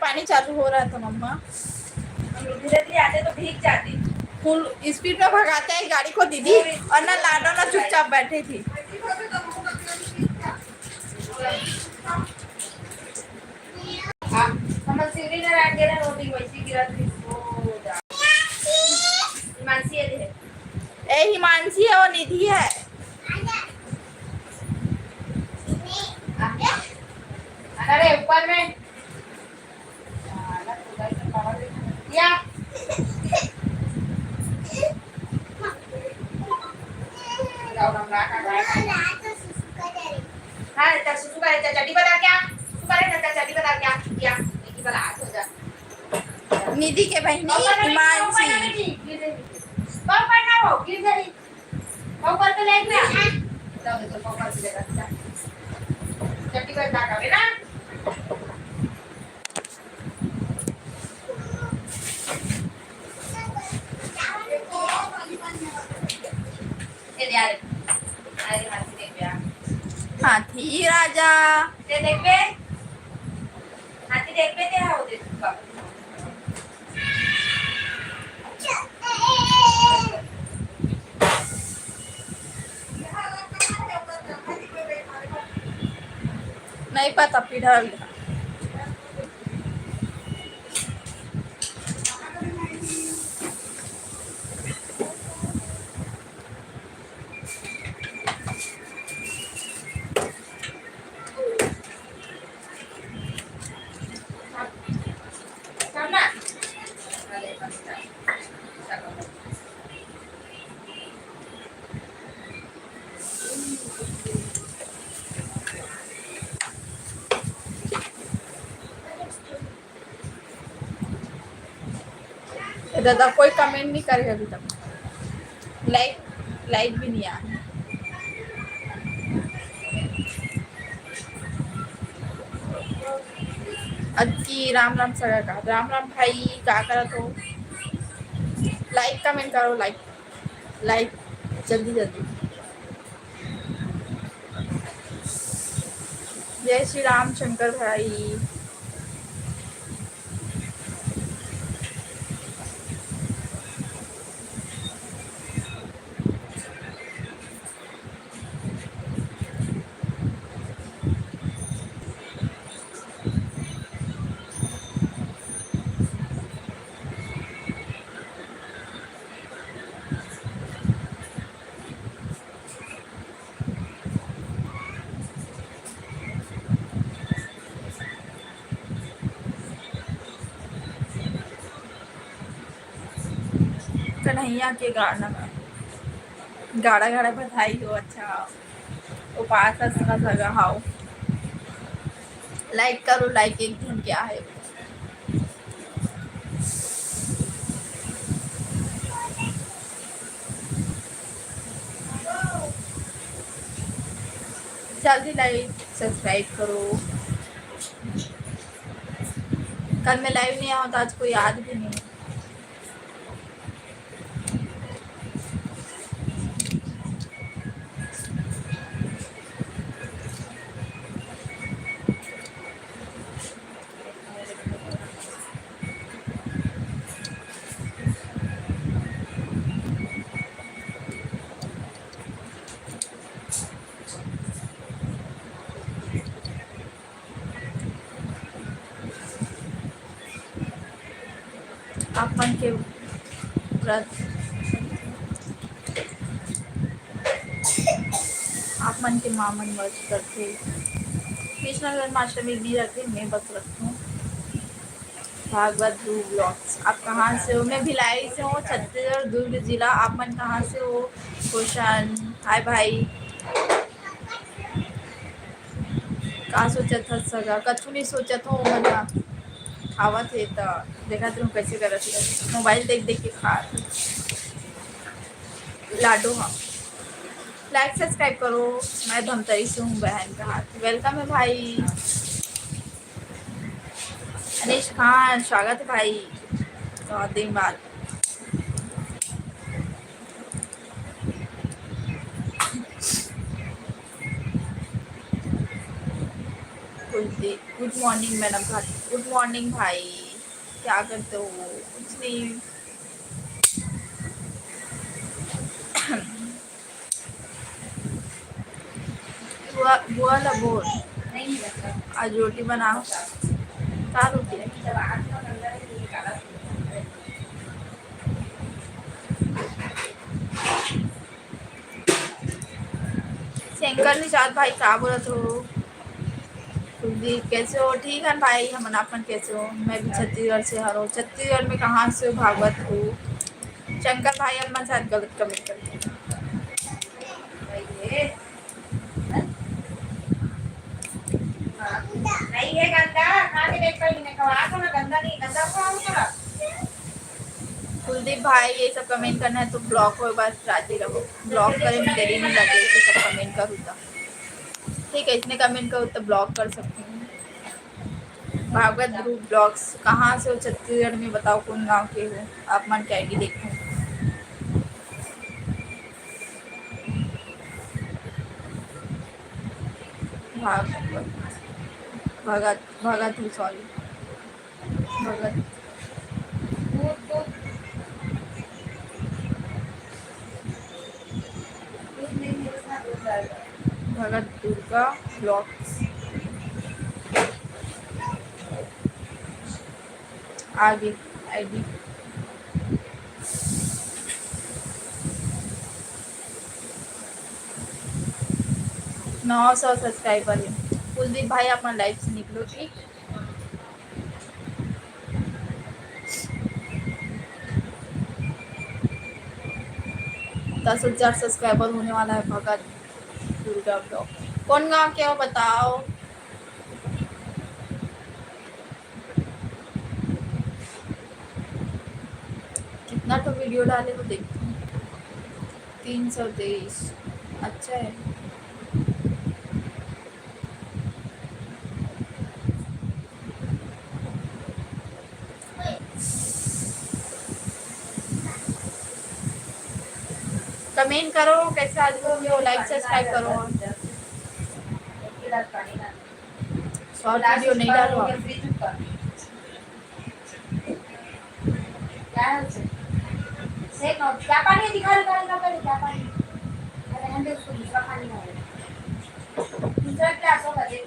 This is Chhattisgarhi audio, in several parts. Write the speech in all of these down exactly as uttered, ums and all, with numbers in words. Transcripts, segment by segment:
पानी चालू हो रहा था मम्मा। हम लोग धीरे धीरे आते तो भीग जाते। फुल स्पीड में भगाते हैं गाड़ी को दीदी, और ना लाडो ना चुपचाप बैठे थी। आ, हम सीढ़ी में रह गए, वो भी वैसे गिरा थी, वो जा। हिमांशी ये है। ए, हिमांशी है, वो निधि है। आ, अरे, ऊपर में। या। हाँ, तेरा सुसु का है, तेरा चड्डी बता क्या? सुसु का है, तेरा चड्डी बता क्या? क्या? निधि बता, आज हो जा। निधि के बहिनी पापा ने हिमांशी। गिर गई। पापा ना हो, गिर गई। पापा तो लेके आ। जाओ, देखो, पापा की जगह, जा। चड्डी बता का, बेटा। ए, दे आ रे। आ रे, हाथी देख बे, आ। हाथी राजा। ते देख बे। हाथी देख बे, ते हाउ देख बा। नहीं पता, पिढ़ल। ए दादा, कोई कमेंट नहीं करे अभी तक, लाइक, लाइक भी नहीं आया। अक्की राम राम सगा का, राम राम भाई, का करत हो? लाइक कमेंट करो, लाइक, लाइक जल्दी जल्दी। जय श्री राम शंकर भाई। कन्हैया के गाना, गाड़ा गाड़ा बधाई हो। अच्छा, उपास अस का सगा हाव। लाइक करो, लाइक एक झन क्या है। जल्दी लाइक सब्सक्राइब करो। कल मैं लाइव नहीं आऊँ तो आज कोई याद भी नहीं। आप मन के व्रत, आप मन के माँ मन व्रत करथे। कृष्ण जन्माष्टमी भी रखे, मैं बस रखूँ। भागवत धू ब्लॉग्स, आप कहाँ से हो? मैं भिलाई से हूँ, छत्तीसगढ़, दुर्ग जिला। आप मन कहाँ से हो? कुशन, हाय भाई। का सोचत हस सगा? कछु नहीं सोचत हो, मन ह खावत हे त देखत रहूँ कैसे करत हे, मोबाइल देख देख के खात हे। लाडो ह। लाइक सब्सक्राइब करो, मैं धमतरी से हूँ बहन का हाथ। वेलकम है भाई। अनिश खान, स्वागत है भाई, बहुत दिन बाद। कुलदीप, गुड मॉर्निंग मैडम भाटी, गुड मॉर्निंग भाई, क्या करते हो? कुछ नहीं। बुआ, बुआ ला बोल, आज रोटी बनाओ। का रोटी है? शंकर निषाद भाई, का बोलत हो? कुलदीप, कैसे हो? ठीक है भाई, हमन अपन कैसे हो? मैं भी छत्तीसगढ़ से हरो। छत्तीसगढ़ में कहाँ से हो? भागवत हो। शंकर भाई, अब मन शायद गलत कमेंट कर दिया। नहीं है गंदा, खा के देख पाई, मैं खवा को ना गंदा नहीं, गंदा खाओ थोड़ा। कुलदीप भाई, ये सब कमेंट करना है तो ब्लॉक हो, बस राजी रहो। ब्लॉक करे में देरी नहीं लगे, ये सब कमेंट करूँ तो। ठीक है, इतने कमेंट करूँ तो ब्लॉक कर सकती हूँ। भागवत ग्रुप ब्लॉग्स, कहाँ से हो छत्तीसगढ़ में? बताओ कौन गांव के हो, आप मन के आईडी देखो। भागवत, भगत, भगत हूँ, सॉरी, भगत। भगत दुर्गा ब्लॉग्स। आगे आईडी नौ सौ सब्सक्राइबर है। कुलदीप भाई, अपना लाइव से निकलो जी। दस हजार सब्सक्राइबर होने वाला है भगत दुर्गा ब्लॉग। कौन गांव के हो बताओ? कितना तो वीडियो डाले हो, देखती हूँ। तीन सौ तेईस, अच्छा है। कमेंट करो, कैसे आज को हो, लाइक सब्सक्राइब करो। शॉर्ट वीडियो नहीं डालो आप। क्या है उसे? देख ना, क्या पानी है? दिखा, दिखा, दिखा, पहले क्या पानी है? अरे रहने दे उसको, दूसरा पानी है। दूसरा गिलास होगा, देख।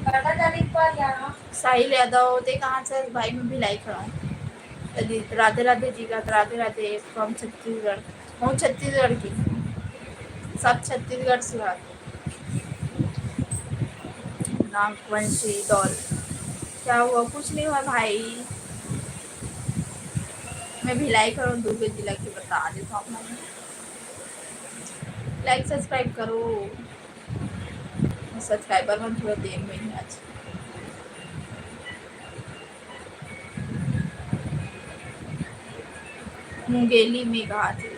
करता जा, देख पा, यहाँ। साहिल यादव, ते कहाँ से भाई? मैं भिलाई खड़ा हूँ। राधे राधे जी का, राधे राधे from छत्तीसगढ़। हूँ छत्तीसगढ़ की, सब छत्तीसगढ़ से आते। नागवंशी डॉल, क्या हुआ? कुछ नहीं हुआ भाई, मैं भिलाई खड़ा हूँ, दुर्ग जिला की, बता देता हूँ। लाइक सब्सक्राइब करो, सब्सक्राइबर मन थोड़ा देर में ही आज। मुंगेली में कहा थे,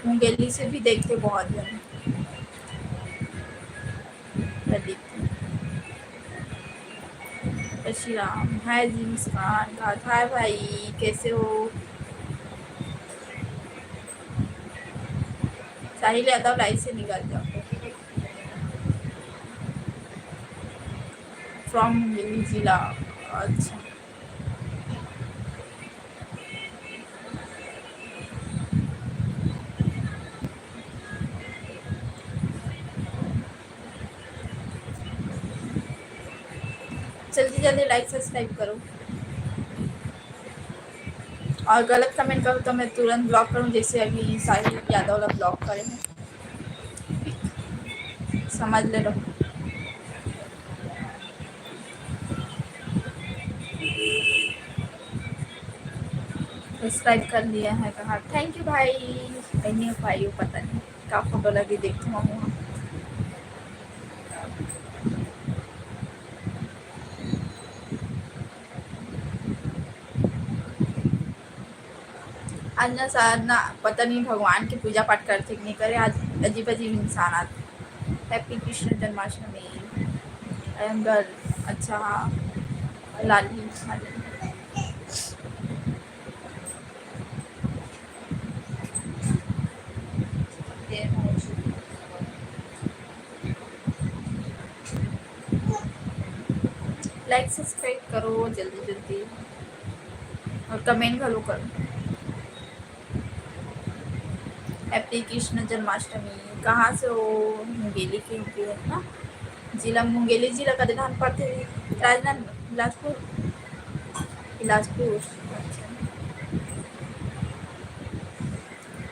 मुंगेली से भी देखते बहुत जन। प्रदीप, शशिराम, हाय जी मुस्कान, कहा था भाई, कैसे हो? साहिल यादव लाइव से निकल जाओ। फ्रॉम मुंगेली जिला। अच्छा, जल्दी जल्दी लाइक सब्सक्राइब करो, और गलत कमेंट करो तो मैं तुरंत ब्लॉक करूँ, जैसे अभी साहिल यादव ला ब्लॉक करे हैं। समझ ले लो। सब्सक्राइब कर लिया है कहा, थैंक यू भाई। नहीं हो पाई हो, पता नहीं का फोटो लगी, देखती हूँ वहाँ। आज ना सार ना पता नहीं भगवान के पूजा पाठ करथे कि नहीं करे, आज अजीब अजीब इंसान आथे। Happy Krishna Janmashtami. I am girl. अच्छा, हाँ, लाली, लाली। Like subscribe करो जल्दी जल्दी और comment घलो करो। Happy कृष्ण जन्माष्टमी। कहाँ से हो? मुंगेली के होके है ना? जिला मुंगेली, जिला कतेक ठन पड़थे? राजनांदगांव, बिलासपुर, बिलासपुर। अच्छा।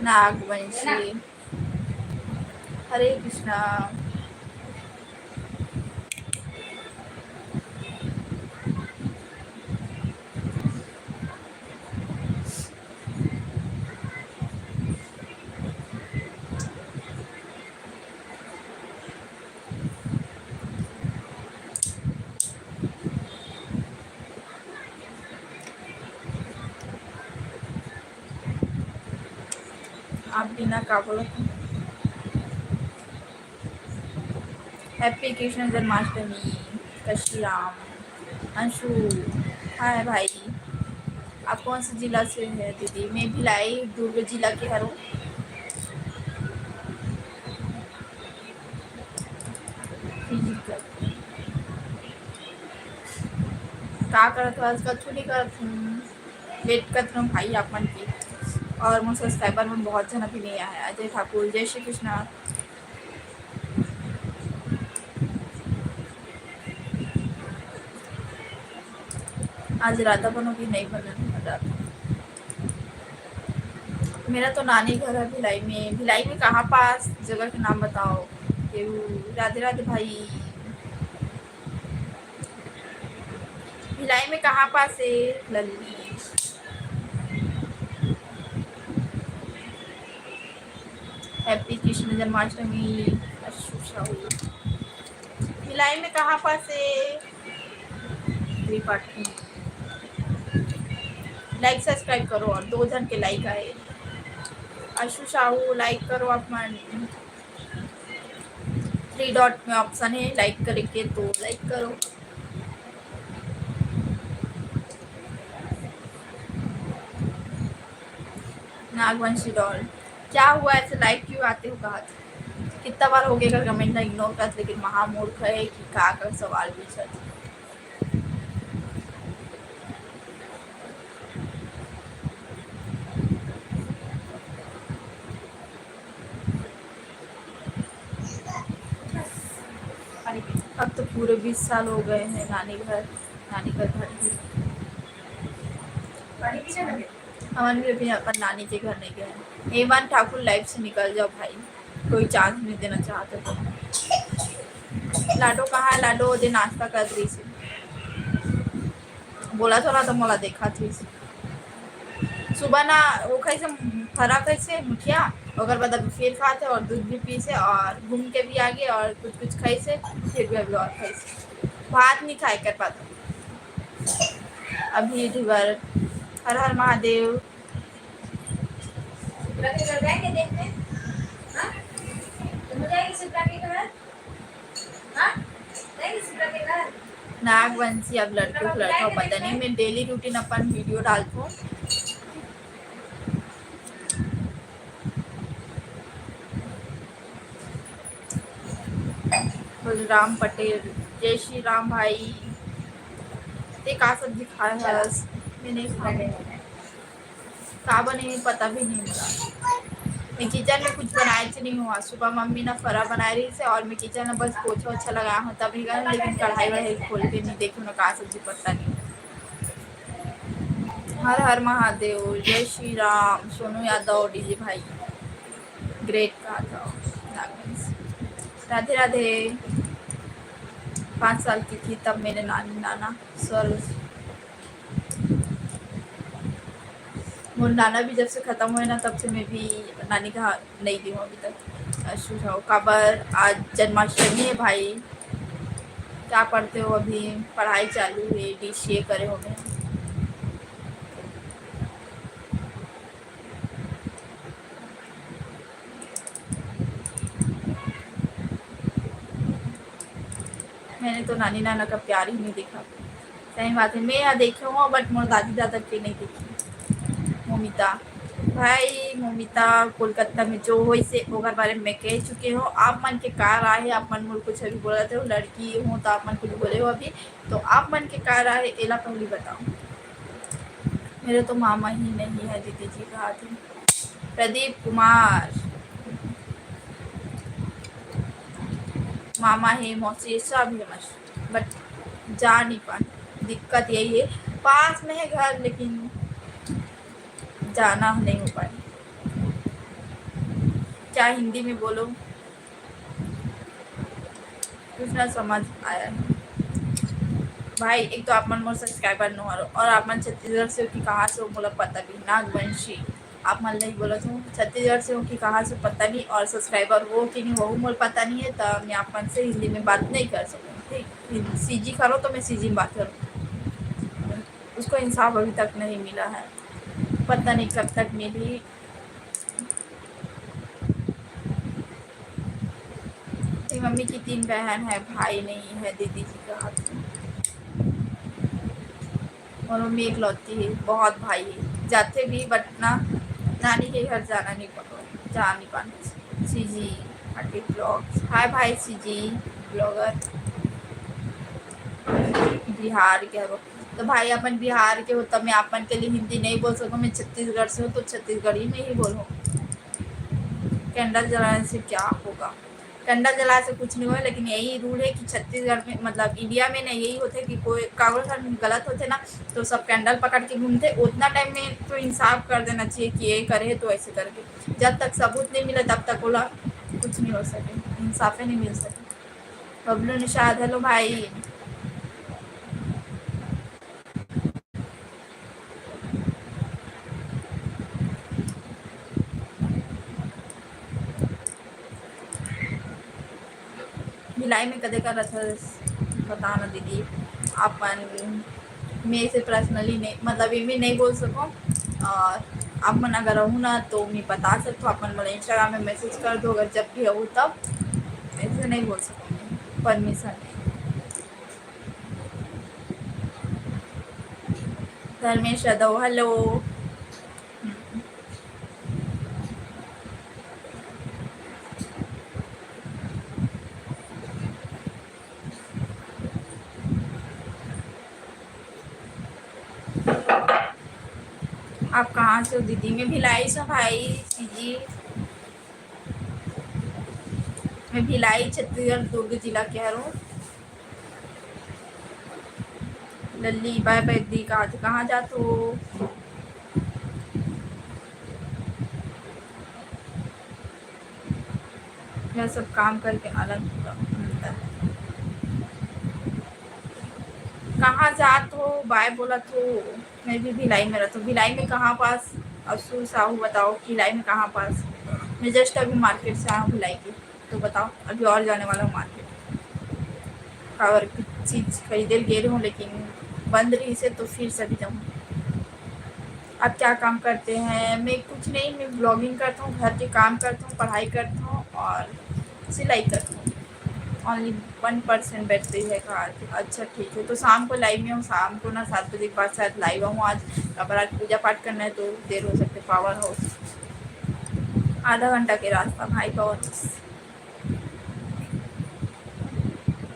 नागवंशी। हरे कृष्णा। आप बिना का बोलत हो? Happy कृष्ण जन्माष्टमी, कशिराम, अंशु, हाय भाई। आप कौन से जिला से है दीदी? मैं भिलाई, दुर्ग जिला के हरों। का करत हो आजकल? छुट्टी करत हूँ, wait करत हूँ भाई आप मन के। और मोर subscriber मन बहुत जन अभी नहीं आए। अजय ठाकुर, जय श्री कृष्णा। आज राधा बनो भी नहीं बनन राधा। मेरा तो नानी घर है भिलाई में। भिलाई में कहाँ पास? जगह के नाम बताओ। केहू राधे राधे भाई। भिलाई में कहाँ पास है लल्ली? Happy कृष्ण जन्माष्टमी। अशु साहू। भिलाई में कहाँ पास है? त्रिपाठी। Like subscribe करो और दो जन के like आए। अशु साहू like करो आप मन। Three dot में option है like करे के, तो like करो। नागवंशी डॉल, क्या हुआ, ऐसे like क्यों आते हो कहा? कितना बार हो गया अगर comment ला ignore करत, लेकिन महामूर्ख है कि का का सवाल पूछत। अब तो पूरे बीस साल हो गए हैं नानी घर, नानी घर घर भी। हमन भी अभी अपन नानी के घर नहीं गए हैं। हेमंत ठाकुर live से निकल जाओ भाई, कोई chance नहीं देना चाहते तो। लाडो कहाँ है? लाडो ओदे नाश्ता कर रही थी। बोला थोड़ा तो मोला देखा थी। सुबह ना वो खाइसे, फरा खाइसे मुठिया, ओकर बाद अभी फिर खाथे और दूध भी पीसे और घूम के भी आगे और कुछ कुछ खाइसे, फिर भी अभी और खाइसे। भात नहीं खाए कर पाता अभी ढिबर। हर हर महादेव। सुब्रा के घर जाएंगे देखने? हाँ? तुम जाएगी सुब्रा के घर? हाँ? जाएगी सुब्रा के घर? नागवंशी अब लड़के को लड़का पता नहीं, मैं daily routine अपन video डालथों। बलराम पटेल, जय श्री राम भाई। ते का सब्जी खाए हस? मैं नहीं खाऊं। का बने हे, पता भी नहीं मोला। मैं kitchen में कुछ बनाए च नहीं हुआ। सुबह मम्मी ना फरा बनाए रही से और मैं kitchen में बस पोछा ओछा लगाया हूँ तभी गए, लेकिन कढ़ाई वढ़ाई खोल के नहीं देखी ना का सब्जी, पता नहीं। हर हर महादेव, जय श्री राम, सोनू यादव, DJ भाई, great कहा था। राधे राधे। पाँच साल की थी तब मेरे नानी नाना स्वर्ग मोर नाना भी जब से खत्म हुए ना, तब से मैं भी नानी घर नहीं गई हूँ अभी तक। अशु साहू, काबर आज जन्माष्टमी है भाई, क्या पढ़ते हो अभी? पढ़ाई चालू है, DCA करे हो मैं। मैंने तो नानी नाना का प्यार ही नहीं देखा। सही बात है, मैं यहाँ देखे हूँ, but मोर दादी दादा के नहीं देखी। मोमिता, भाई मोमिता, कोलकाता में जो होइस हे ओकर बारे में मैं कह चुके हूँ। आप मन के का राय हे? आप मन मोर कुछ अभी बोलत हो, लड़की हूँ तो आप मन कुछ बोले हो अभी, तो आप मन के का राय हे, एला पहली बताओ। मेरे तो मामा ही नहीं है दीदी जी, कहा थी प्रदीप कुमार। मामा हे, मौसी हे, सब हे मस्त, but जा नहीं पाए। दिक्कत यही है, पास में है घर लेकिन जाना नहीं हो पाए। क्या हिंदी में बोलो, कुछ ना समझ आया है। भाई, एक तो आप मन मोर सब्सक्राइबर नो हरो और आप मन छत्तीसगढ़ से हो कि कहाँ से हो, मोला पता भी। नागवंशी, आप मन ला ही बोलत हूँ, छत्तीसगढ़ से हो कि कहाँ से पता नहीं, और सब्सक्राइबर हो कि नहीं, वहू मोला पता नहीं है, तो मैं आप मन से हिंदी में बात नहीं कर सकूँ। ठीक, सीजी करो तो मैं सीजी में बात करूँ। उसको इंसाफ अभी तक नहीं मिला है, पता नहीं कब तक मिली। तेरी मम्मी की तीन बहन है, भाई नहीं है, दीदी जी का हाथ में। और मम्मी इकलौती है, बहुत भाई है, जाते भी, but ना, नानी के घर जाना नहीं पा, जा नहीं पाते। सीजी हटी ब्लॉग्स, हाय भाई सीजी ब्लॉगर। बिहार के हो तो भाई, अपन बिहार के हो, तब मैं आप मन के लिए हिंदी नहीं बोल सकूँ। मैं छत्तीसगढ़ से हूँ तो छत्तीसगढ़ी में ही बोलूँ। कैंडल जलाने से क्या होगा? कैंडल जलाने से कुछ नहीं होगा, लेकिन यही रूल है कि छत्तीसगढ़ में, मतलब इंडिया में ना, यही होता है कि कोई कागज गलत होते ना, तो सब कैंडल पकड़ के घूमते। उतना टाइम में तो इंसाफ कर देना चाहिए कि ये करे है तो ऐसे करके। जब तक सबूत नहीं मिले तब तक ओला कुछ नहीं हो सके, इंसाफे नहीं मिल सके। बबलू निषाद, हेलो भाई। भिलाई में कदे का रथस, बता ना दीदी। अपन मैं इसे पर्सनली नहीं, मतलब ये भी नहीं बोल सकूँ। और आप मन अगर रहू ना तो मैं बता सकता हूँ, अपन मोला इंस्टाग्राम में मैसेज कर दो अगर जब भी रहू तब। ऐसे नहीं बोल सकूँ, परमिशन नहीं। धर्मेश यादव, हेलो। आप कहाँ से हो दीदी? मैं भिलाई से हूँ भाई, सीजी। मैं भिलाई, छत्तीसगढ़, दुर्ग जिला के हरहूँ। लल्ली, बाय बाय दी, कहाँ, कहाँ जात हो? यह सब काम करके आनंद पूरा मिलता है। कहाँ जात हो? बाय बोलत हो? मैं भी भिलाई में रहता हूँ। भिलाई में कहाँ पास? असू साहू बताओ, भिलाई में कहाँ पास? मैं just अभी मार्केट से आया हूँ भिलाई के, तो बताओ, अभी और जाने वाला हूँ मार्केट। काबर कुछ चीज खरीदे ल गे रहूँ, लेकिन बंद रहिस हे, तो फिर से अभी जाऊँ। आप क्या काम करते हैं? मैं कुछ नहीं, मैं ब्लॉगिंग करता हूँ, घर के काम करता हूँ, पढ़ाई करता हूँ और सिलाई करता हूँ। Only one percent battery है car की। अच्छा, ठीक है, तो शाम को लाइव में हूँ, शाम को ना सात बजे के बाद शायद लाइव आऊँ आज, काबर आज पूजा पाठ करना है, तो देर हो सकते। पावर हाउस आधा घंटा के रास्ता भाई, पावर हाउस।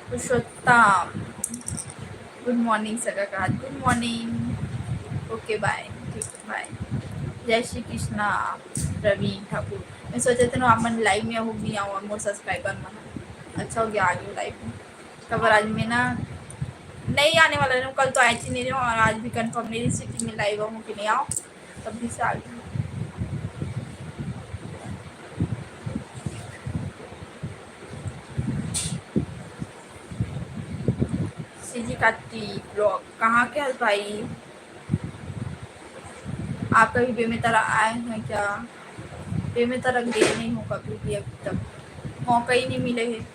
पुरुषोत्तम, गुड मॉर्निंग सगा का, गुड मॉर्निंग। ओके, बाय, ठीक है, बाय। जय श्री कृष्णा, प्रवीण ठाकुर। मैं सोचे थे ना, आप मन लाइव में हो भी आओ, मोर सब्सक्राइबर मन। अच्छा हो गया, आ गए लाइव में। काबर आज मैं ना नहीं आने वाला रहूँ, कल तो आई थी नहीं रहूँ, और आज भी कंफर्म नहीं रही कि मैं लाइव आऊँ कि नहीं आऊँ, तब भी से आ गई। सीजी काटी ब्लॉग कहाँ के हल भाई? आप कभी बेमेतरा आए हैं क्या? बेमेतरा गए नहीं हूँ कभी भी अभी तक, मौका ही नहीं मिले है।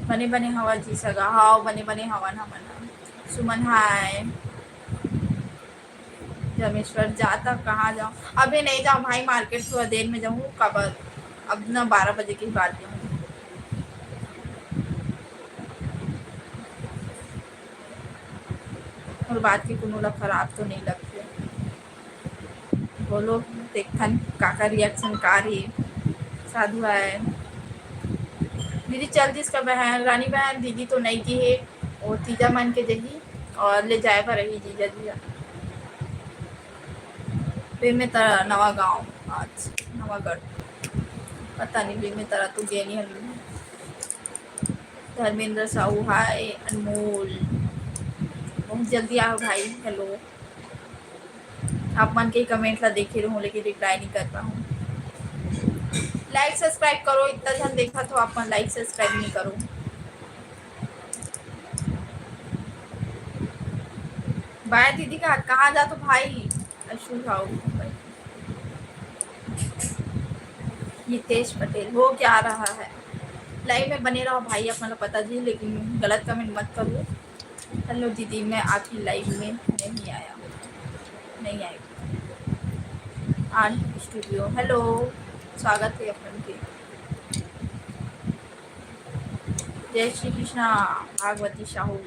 बने बने हवा जी सगा, हाव, बने बने हवन हमन ह। सुमन, हाय। जमेश्वर, जाता कहाँ जाऊँ? अभी नहीं जाऊँ भाई, मार्केट थोड़ा देर में जाऊँ, काबर अब ना बारह बजे के बाद जाऊँ। मोर बात के कोनो ला खराब तो नहीं लगते। बोलो, देखथन काकर reaction का रही। साधु आय। दीदी चल दिस का बहन, रानी बहन, दीदी तो नई गे हे, वो तीजा मन के जही और ले जाए बर रही जीजा जी। बेमेतरा नवा गांव, आज नवागढ़, पता नहीं बेमेतरा तो गे नहीं हलू। धर्मेंद्र साहू, हाय अनमोल, बहुत जल्दी आओ भाई। हेलो, आप मन के comment ला देखे रहूं लेकिन reply नहीं कर पाऊं। Like subscribe करो, इतना झन देखा तो आप मन like subscribe नहीं करो। बाय दीदी का कहाँ जा तो भाई। अशु भाव, हितेश पटेल, हो क्या रहा है? Live में बने रहो भाई, आप मन ला पता जी, लेकिन गलत comment मत करो। हेलो दीदी, मैं आपकी live में नहीं आया, नहीं आई। आर्ट स्टूडियो, हेलो, स्वागत है अपन के। जय श्री कृष्णा, भागवती साहू।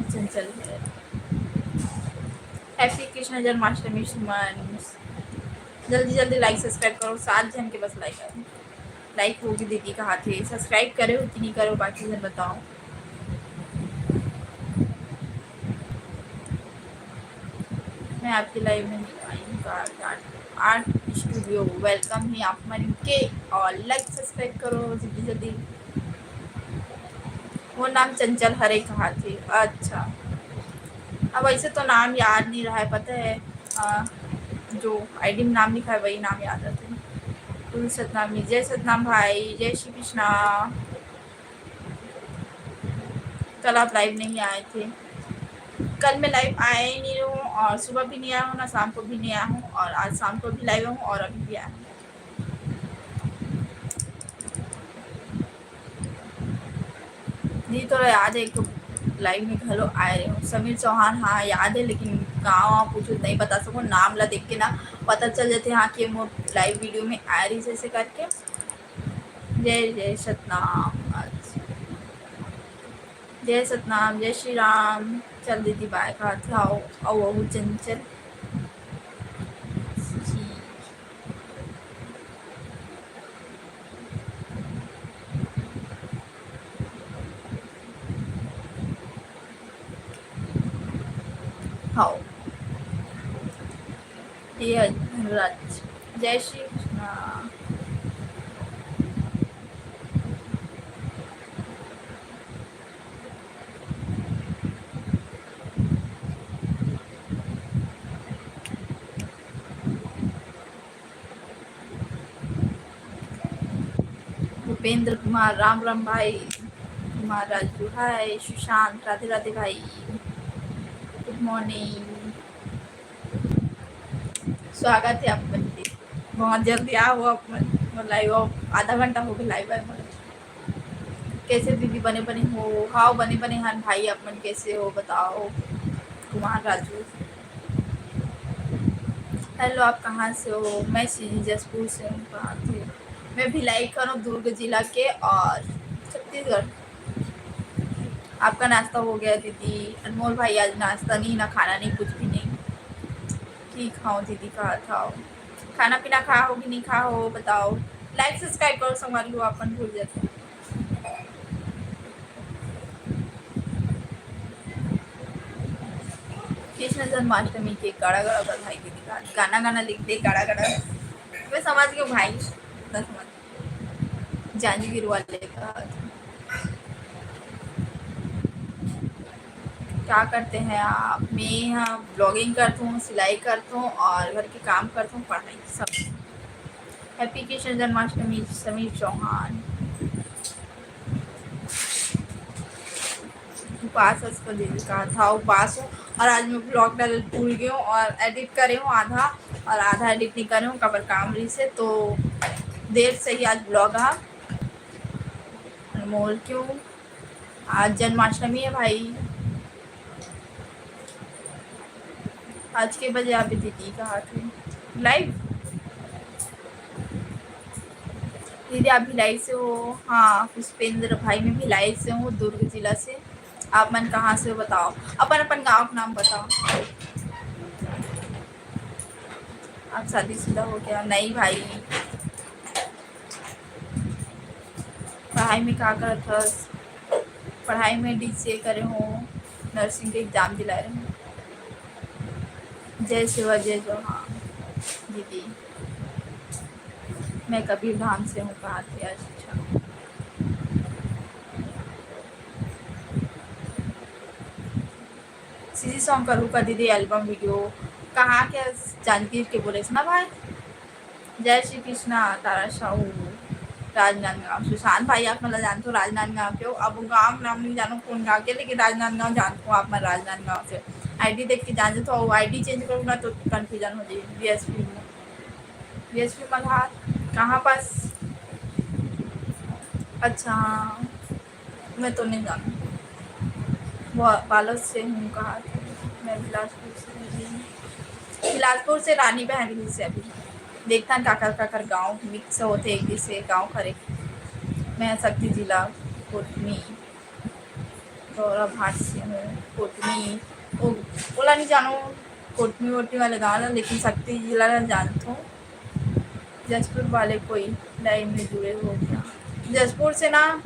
चंचल है। Happy कृष्ण जन्माष्टमी सुमन। जल्दी जल्दी like subscribe करो, सात झन के बस like है। Like होगी दीदी कहा थे, subscribe करे हो कि नहीं करे हो, बाकी झन बताओ। मैं आपके live में नहीं आई हूँ। आर्ट, आर्ट स्टूडियो welcome है आप मन के, और like subscribe करो जल्दी जल्दी। वो नाम चंचल हरे कहा थे। अच्छा, अब ऐसे तो नाम याद नहीं रहा है, पता है, आ, जो आईडी में नाम लिखा है वही नाम याद रहते हैं। फुल सतनाम, जय सतनाम भाई, जय श्री कृष्णा। कल आप live नहीं आए थे। कल मैं live आया ही नहीं हूँ और सुबह भी नहीं आया हूँ, ना शाम को भी नहीं आया हूँ, और आज शाम को भी live हूँ और अभी भी आया हूँ। नहीं, थोड़ा याद है, एक तो live में घलो आए रहे हूँ। समीर चौहान, हाँ याद है, लेकिन गाँव वाँव कुछ नहीं बता सकूँ, नाम ला देख के ना पता चल जाते, हाँ कि मोर live video में आए रही ऐसे करके। जय जय सतनाम। अच्छा, जय सतनाम, जय श्री राम। चल दीदी bye, कहा था, आओ, आओ, आओ, चंचल। जी। हाओ। ये है धनराज। जय श्री कृष्णा। भूपेंद्र कुमार, राम राम भाई। कुमार राजू, हाय। सुशांत, राधे राधे भाई, गुड मॉर्निंग। स्वागत है आप मन के। बहुत जल्दी आओ आप मन, मोर live आओ, आधा घंटा हो गया live आए मोर। कैसे दीदी, बने बने हो? हाव, बने बने हन भाई, आप मन कैसे हो बताओ? कुमार राजू, हेलो, आप कहाँ से हो? मैं सीधी जशपुर से हूँ। कहाँ थे? मैं भिलाई करो, दुर्ग जिला के, और छत्तीसगढ़। आपका नाश्ता हो गया दीदी? अनमोल भाई, आज नाश्ता नहीं ना खाना नहीं, कुछ भी नहीं। की खाओ दीदी, कहा था? खाना पीना खा हो कि नहीं खा हो बताओ। Like subscribe करो संगवारी हो, अपन भूल जाते हैं। कृष्ण जन्माष्टमी के गाड़ा गाड़ा बधाई दीदी का गाना गाना लिख दे, गाड़ा गाड़ा। मैं समझ गई भाई, इतना समझ। जांजगीर वाले का। क्या करते हैं आप? मैं यहाँ vlogging करता हूँ, सिलाई करता हूँ और घर के काम करता हूँ, पढ़ाई सब। Happy कृष्ण जन्माष्टमी समीर चौहान। उपास असको दीदी कहा था, उपास हूँ। और आज मैं vlog डाल भूल गई हूँ और edit करे हूँ आधा, और आधा edit नहीं करे हूँ, काबर काम रही से, तो देर से ही आज vlog आ। अनमोल, क्यों? आज जन्माष्टमी है भाई। आज के बजे आप दीदी कहा थे live? दीदी, आप भिलाई से हो? हाँ, पुष्पेंद्र भाई, मैं भिलाई से हूँ, दुर्ग जिला से। आप मन कहाँ से हो बताओ, अपन अपन गाँव के नाम बताओ। आप शादीशुदा हो क्या? नहीं भाई। पढ़ाई में का करत हस? पढ़ाई में डीसीए करे हो, नर्सिंग के एग्जाम दिला रहे हो। जय सेवा, जय जवान दीदी। मैं कबीर धाम से हूँ, कहा थे? अच्छा। सीजी सॉन्ग करू का दीदी, एल्बम वीडियो कहाँ के? जानकी के बोले ना भाई। जय श्री कृष्णा, तारा साहू, राजनांदगांव। सुशांत भाई, आप मतलब जानते हो राजनांदगांव के हो। अब गांव नाम नहीं जानो कौन गांव के, लेकिन राजनांदगांव जानते हो आप, मैं राजनांदगांव से। आईडी देख के जान जाते हो, आईडी चेंज करूँ ना तो कन्फ्यूजन हो जाए। बीएसपी में, बीएसपी मल्हार कहाँ पास? अच्छा, हाँ। मैं तो नहीं जानती। वो बालोद से हूँ, कहा थे? मैं बिलासपुर से हूँ। बिलासपुर से रानी बहन रही से अभी। देखथन काकर काकर गांव मिक्स होते एक जैसे गांव करे। मैं शक्ति जिला कोटमी, गौरव भाट से हूँ। कोटमी, ओ, ओला नहीं जानो, कोटमी वोटमी वाले गाँव ला, लेकिन शक्ति जिला ला जानथो। जशपुर वाले कोई लाइव में जुड़े हो क्या? जशपुर से ना,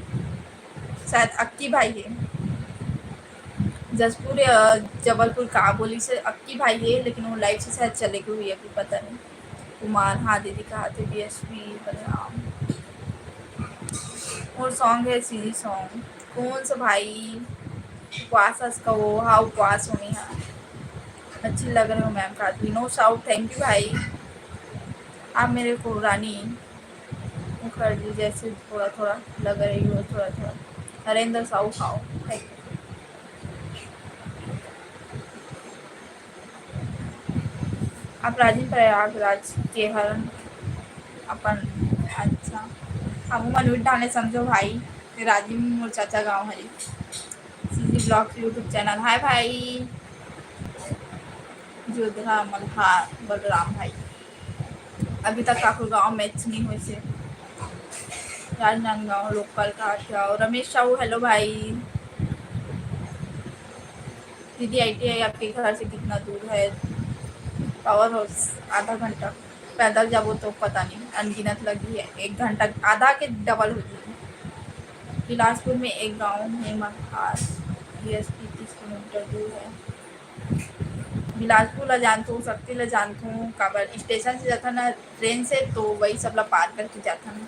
शायद अक्की भाई है। जशपुर या जबलपुर का बोली से अक्की भाई है, लेकिन वो लाइव से शायद चले गए हुई, अभी पता नहीं। कुमार, हाँ दीदी, कहा थे बीएसपी बलराम। और सॉन्ग है सीजी सॉन्ग। कौन सा भाई? उपवास अस का वो, हाँ, उपवास होनी है। अच्छी लग रहे हो मैम, कहा थे। नो साउथ, थैंक यू भाई। आप मेरे को रानी मुखर्जी जैसे थोड़ा थोड़ा लग रही हो, थोड़ा थोड़ा। हरेंद्र साहू खाओ। आप राजिम प्रयागराज के हरन अपन? अच्छा, अब मन उठ डाले समझो भाई, ते राजिम मोर चाचा गाँव हरी। CG blogs YouTube channel. Hi भाई। जोधरा मल्हार बलराम भाई, अभी तक काकरो गाँव मैच नहीं होइसे। राजनांदगांव लोकल का क्या? रमेश साहू, हेलो भाई। दीदी, आईटीआई आपके घर से कितना दूर है? पावर हाउस आधा घंटा, पैदल जाबो तो पता नहीं, अनगिनत लगी है। एक घंटा, आधा के डबल हो जाएगी। बिलासपुर में एक गांव है मल्हार, बीएसपी तीस किलोमीटर दूर है। बिलासपुर ला जानथो, शक्ति ला जानथो, काबर स्टेशन से जाथन ना ट्रेन से, तो वही सब ला पार करके जाथन।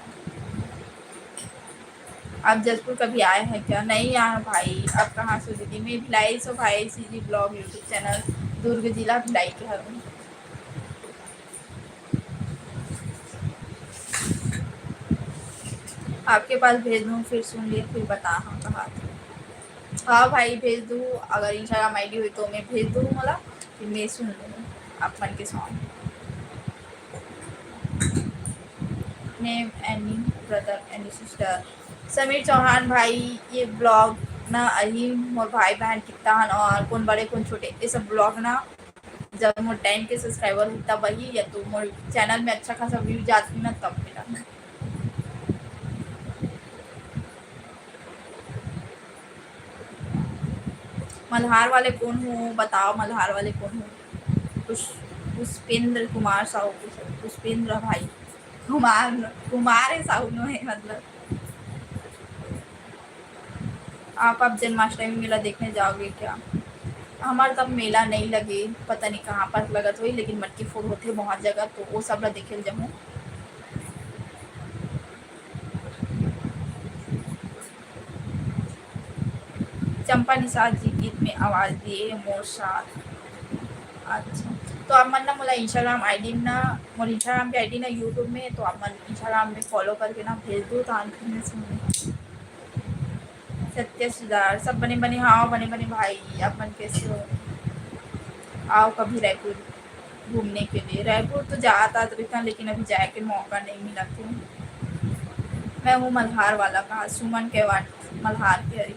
आप जशपुर कभी आए हैं क्या? नहीं आए भाई। आप कहाँ से दीदी? मैं भिलाई से भाई, CG blog YouTube channel, Durg जिला भिलाई के हूँ। आपके पास भेज दूँ, फिर सुन लिए, फिर बता। हाँ, कहा था। हाँ भाई, भेज दूँ। अगर इंस्टाग्राम आईडी हुई तो मैं भेज दूँ, मोला, फिर मैं सुन लूँ आप मन के song. Name any brother, any sister? Sameer Chauhan भाई, ये ब्लॉग ना अही मोर भाई बहन कितना हन और कौन बड़े कौन छोटे, ये सब ब्लॉग ना जब मोर टेन के सब्सक्राइबर हुई तब अही, या तो मोर चैनल में अच्छा खासा व्यूज आती ना तब मिला। मल्हार वाले कौन हो बताओ, मल्हार वाले कौन हो? पुष-, पुष्पेंद्र कुमार साहू, पुष-, पुष्पेंद्र भाई, कुमार, कुमार है साहू नो है मतलब। आप अब जन्माष्टमी मेला देखने जाओगे क्या? हमार तब मेला नहीं लगे, पता नहीं कहाँ पर लगत होई, लेकिन मटकी फोड़ होते बहुत जगह, तो वो सब ला देखे ल जाऊँ। चंपा निषाद जी गीत में आवाज दिए मोर साथ। अच्छा, तो आप मन ना मोला इंस्टाग्राम आईडी ना, मोर इंस्टाग्राम के आईडी ना YouTube में, तो आप मन इंस्टाग्राम में फॉलो करके ना भेज दो, तो फिर मैं सुनूँ। सत्य सुधार, सब बने बने, हाँ, बने बने भाई, आप मन कैसे हो? आओ कभी रायपुर घूमने के लिए। रायपुर तो जात आत रहिथन, लेकिन अभी जाए के मौका नहीं मिला थे। मैं हूँ मल्हार वाला, कहा सुमन के वाट मल्हार के हरी।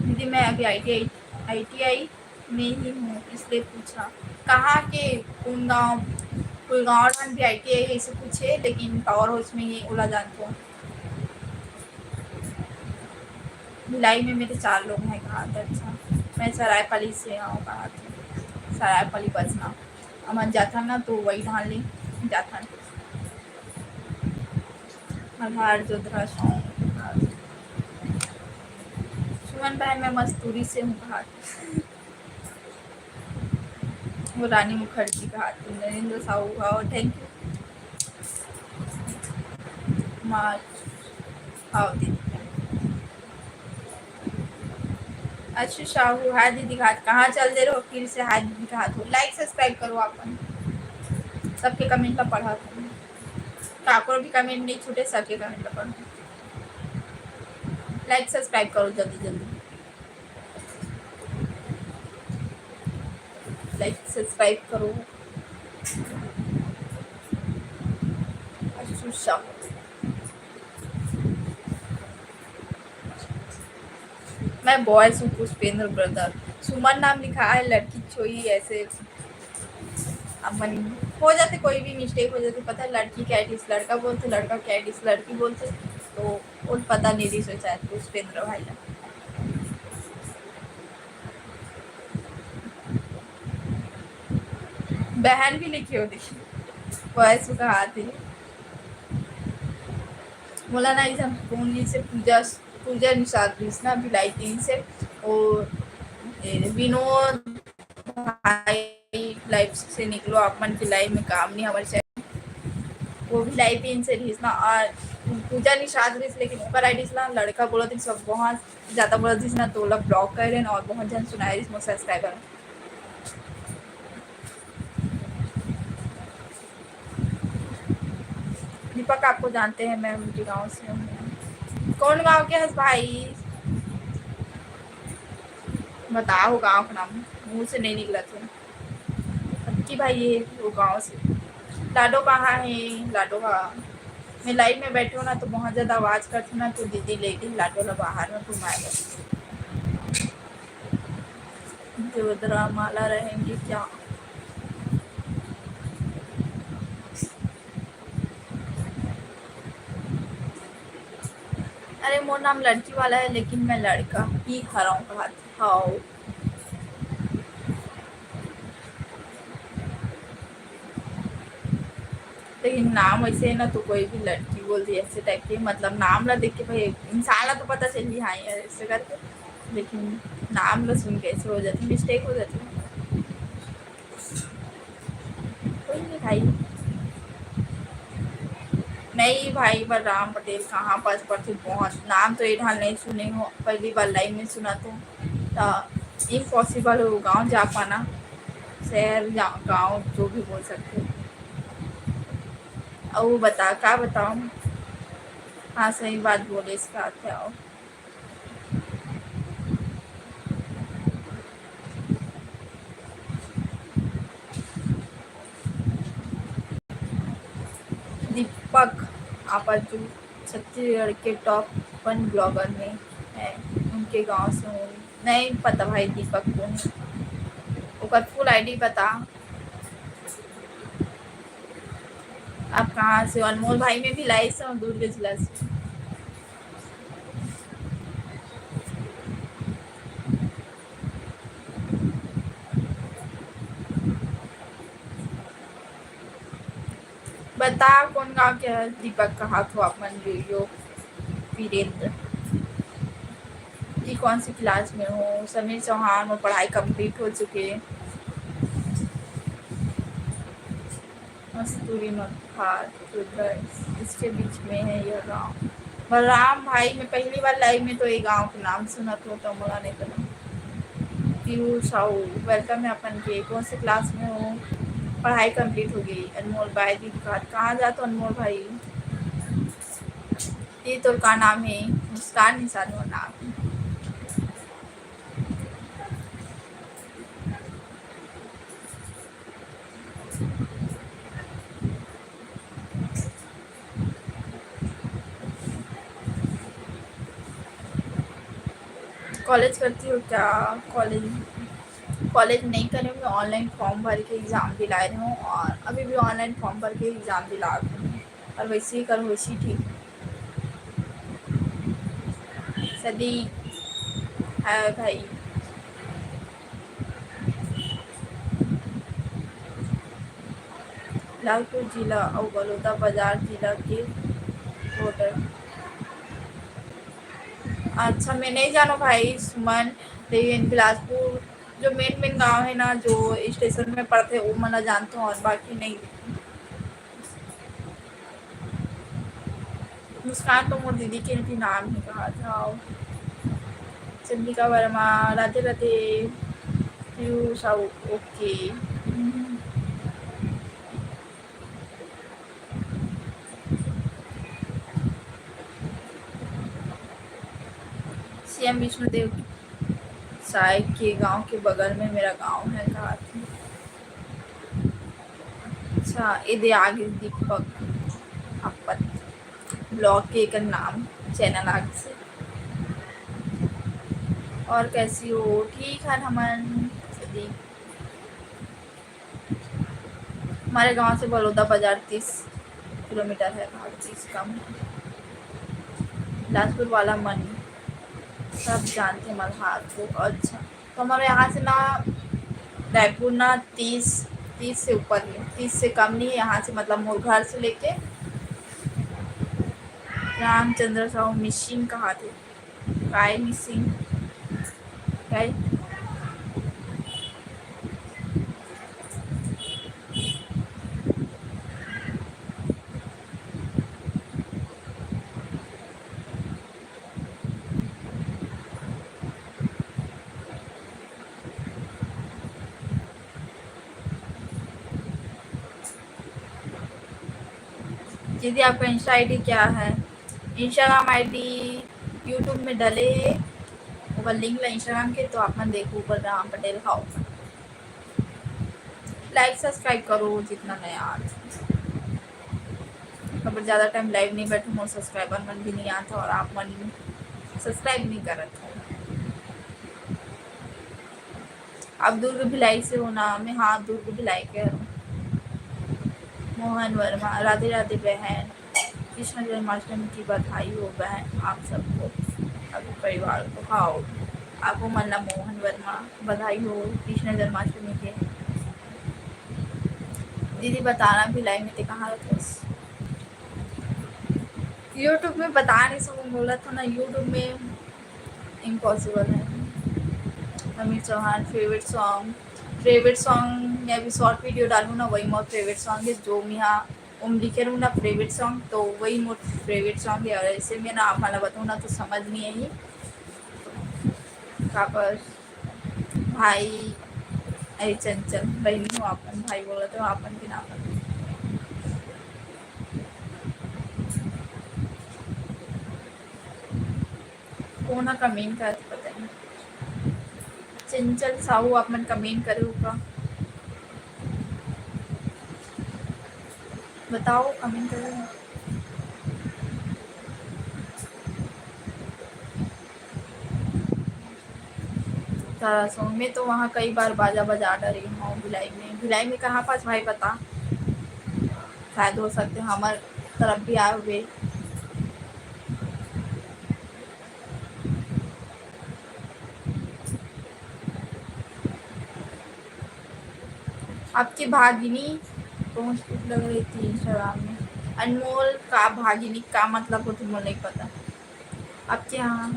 दीदी, मैं अभी आईटीआई, आईटीआई में ही हूँ, इसलिए पूछा। कहाँ के, कौन गाँव? गुड़गांव ढान भी आई टी आई ऐसे कुछ है, लेकिन पावर हाउस में ही ओला जानते हो। भिलाई में मेरे चार लोग हैं कहा थे। अच्छा, मैं सरायपाली से हूँ कहा थे। सरायपाली बजना, हमन जाथन ना तो वही ढान ले जाथन। हरहार जोधरा सॉन्ग। सुमन बहन, मैं मस्तूरी से हूँ कहा थे। वो रानी मुखर्जी कहा थे, नरेंद्र साहू, हाँ, thank you। मार, आओ दीदी। अच्छा साहू, हाय दीदी कहा, कहाँ चल दे रहो फिर से? हाय दीदी कहा तो like subscribe करो अपन, सबके comment ला पढ़ा था। काकरो भी comment नहीं छूटे, सबके comment ला पढ़ो। Like subscribe करो जल्दी जल्दी, like subscribe करो। अच्छा, मैं boy हूँ पुष्पेंद्र brother। सुमन नाम लिखा है, लड़की छोई ऐसे। अब मन हो जाते, कोई भी mistake हो जाते, पता है लड़की क्या डिस लड़का बोलते, लड़का क्या डिस लड़की बोलते, तो वो पता नहीं रिहिस शायद पुष्पेंद्र भाई ला। बहन भी लिखे हो, देखिए, boy हूँ कहा थे। मोला ना इधर कौन जी से पूजा, पूजा निषाद रहिस ना भिलाई तीन से, और ए, विनोद भाई, live से निकलो, आप मन के live में काम नहीं हमारे channel। वो भी भिलाई तीन से रहिस ना, और पूजा निषाद रहिस, लेकिन ओकर आईडी से ना लड़का बोलत रहिस, सब बहुत ज्यादा बोलत रहिस ना, तो ओला block कर देन, और बहुत जन सुनाए रहिस मोर subscriber। दीपक, आपको जानते हैं, मैं उनके गांव से हूँ। कौन गांव के हस भाई? बताओ गांव का नाम, मुंह से नहीं निकला था। अक्की भाई, ये वो गांव से। लाडो कहाँ है? लाडो का मैं live में बैठे हूँ ना, तो बहुत ज्यादा आवाज करते ना, तो दीदी लेके लाडो ला बाहर में घुमाए बर। जोधरा माला रहेंगे क्या? अरे, मोर नाम लड़की वाला है, लेकिन मैं लड़का ही हरव कहा था। हाँ, लेकिन नाम ऐसे है ना, तो कोई भी लड़की बोल दी ऐसे type के, मतलब नाम ला देख के भाई इंसान ला तो पता चल ही, हाँ, ऐसे करके, लेकिन नाम ला सुन के ऐसे हो जाती, mistake हो जाती। कोई नहीं भाई। नहीं भाई, बलराम पटेल कहाँ पास पड़थे? बहुत नाम तो ये ढाल नहीं सुने हो, पहली बार live में सुना तो, तो impossible हो गांव जा पाना, शहर या गांव जो भी बोल सकते हो। और बता, का बताऊँ? हाँ, सही बात बोले, इसका क्या हो? दीपक आपाजू छत्तीसगढ़ के top one blogger में है, उनके गांव से हूँ। नहीं पता भाई दीपक कौन है, ओकर full आईडी बता। आप कहाँ से हो? अनमोल भाई, मैं भिलाई से हूँ, दुर्ग जिला से। बता, कौन गांव के हस? दीपक कहा थो अपन यो, यो वीरेंद्र। कि कौन सी class में हो? समीर चौहान, वो पढ़ाई complete हो चुके। मस्तूरी मगफार, रुद्र, इसके बीच में है यह गांव। बलराम भाई, मैं पहली बार live में तो ये गांव के नाम सुनत हो, तो मोला नहीं पता। पीयूष साहू, welcome है अपन के। कौन से class में हो? पढ़ाई complete हो गई। अनमोल भाई, दीपक, कहाँ जात हो अनमोल भाई? ये तोर का नाम है? मुस्कान निषाद मोर नाम है। College करती हो क्या? College कॉलेज नहीं करे हूँ, मैं ऑनलाइन फॉर्म भर के एग्जाम दिलाए रहे हूँ और अभी भी ऑनलाइन फॉर्म भर के एग्जाम दिला रही हूँ। और वैसे ही कल वैसे ही ठीक। सदी है भाई। बिलासपुर जिला और बलौदा बाजार जिला के बॉर्डर। अच्छा, मैं नहीं जानो भाई सुमन, लेकिन बिलासपुर जो मेन मेन गांव है ना, जो स्टेशन में पड़ते, वो मन ला जानता हूँ, और बाकी नहीं। मुस्कान तो मोर दीदी के भी नाम है, कहा था। चंद्रिका वर्मा, राधे राधे। पीयूष साहू, ओके। सीएम विष्णुदेव साय के गांव के बगल में मेरा गांव है, कहा थी। अच्छा, ये दे आगे दीपक अप्पत ब्लॉग के एकर नाम चैनल आगे से। और कैसी हो? ठीक है हमन सदी। हमारे गांव से बलौदा बाजार तीस किलोमीटर है, कहा तीस कम है। बिलासपुर वाला मन सब जानते मल्हार को। अच्छा, तो हमारे यहाँ से ना रायपुर ना तीस, तीस से ऊपर है, तीस से कम नहीं है यहाँ से, मतलब मोर घर से लेके। रामचंद्र साहू मिसिंग कहा थे, काय मिसिंग, काय? दीदी, आपका इंस्टा आईडी क्या है? इंस्टाग्राम आईडी यूट्यूब में डले है, ओकर लिंक ला इंस्टाग्राम के, तो आप मन देखो, ऊपर Ram Patel how. Like subscribe करो जितना नया आत। अब ज़्यादा टाइम लाइव नहीं बैठूँ, मोर सब्सक्राइबर मन भी नहीं आता और आप मन सब्सक्राइब नहीं करत हो। आप दुर्ग भिलाई से हो ना? मैं, हाँ, दुर्ग भिलाई के हूँ। मोहन वर्मा, राधे राधे बहन, कृष्ण जन्माष्टमी की बधाई हो बहन आप सबको, आपके परिवार को। हाँ, आपको मन ला मोहन वर्मा बधाई हो कृष्ण जन्माष्टमी के। दीदी बताना भिलाई में ते कहाँ रहते? यूट्यूब में बता नहीं सकूँ, बोला था ना, यूट्यूब में इम्पॉसिबल है। Amit Chauhan favourite song, favourite song मैं अभी शॉर्ट वीडियो डालूँ ना, वही मोर फेवरेट सॉन्ग है। जो मैं यहाँ उम लिखे रहूँ ना फेवरेट सॉन्ग, तो वही मोर फेवरेट सॉन्ग है। और ऐसे में ना आप मला बताऊँ ना तो समझ नहीं आई। काबर भाई, अरे चंचल बहनी हो, अपन भाई बोला तो अपन के नाम। कोन ह कमेंट करत पता नहीं। चंचल साहू, आप मन कमेंट करे हो का? बताओ, कमेंट करो। तारा सॉन्ग में तो वहाँ कई बार बाजा बजा डरे हूँ भिलाई में। भिलाई में कहाँ पास भाई बता? शायद हो सकते हमार तरफ भी आए हुए। आपकी भागिनी बहुत क्यूट लग रही थी इंस्टाग्राम में। अनमोल का भागिनी का मतलब होती, मुझे नहीं पता। आपके यहाँ,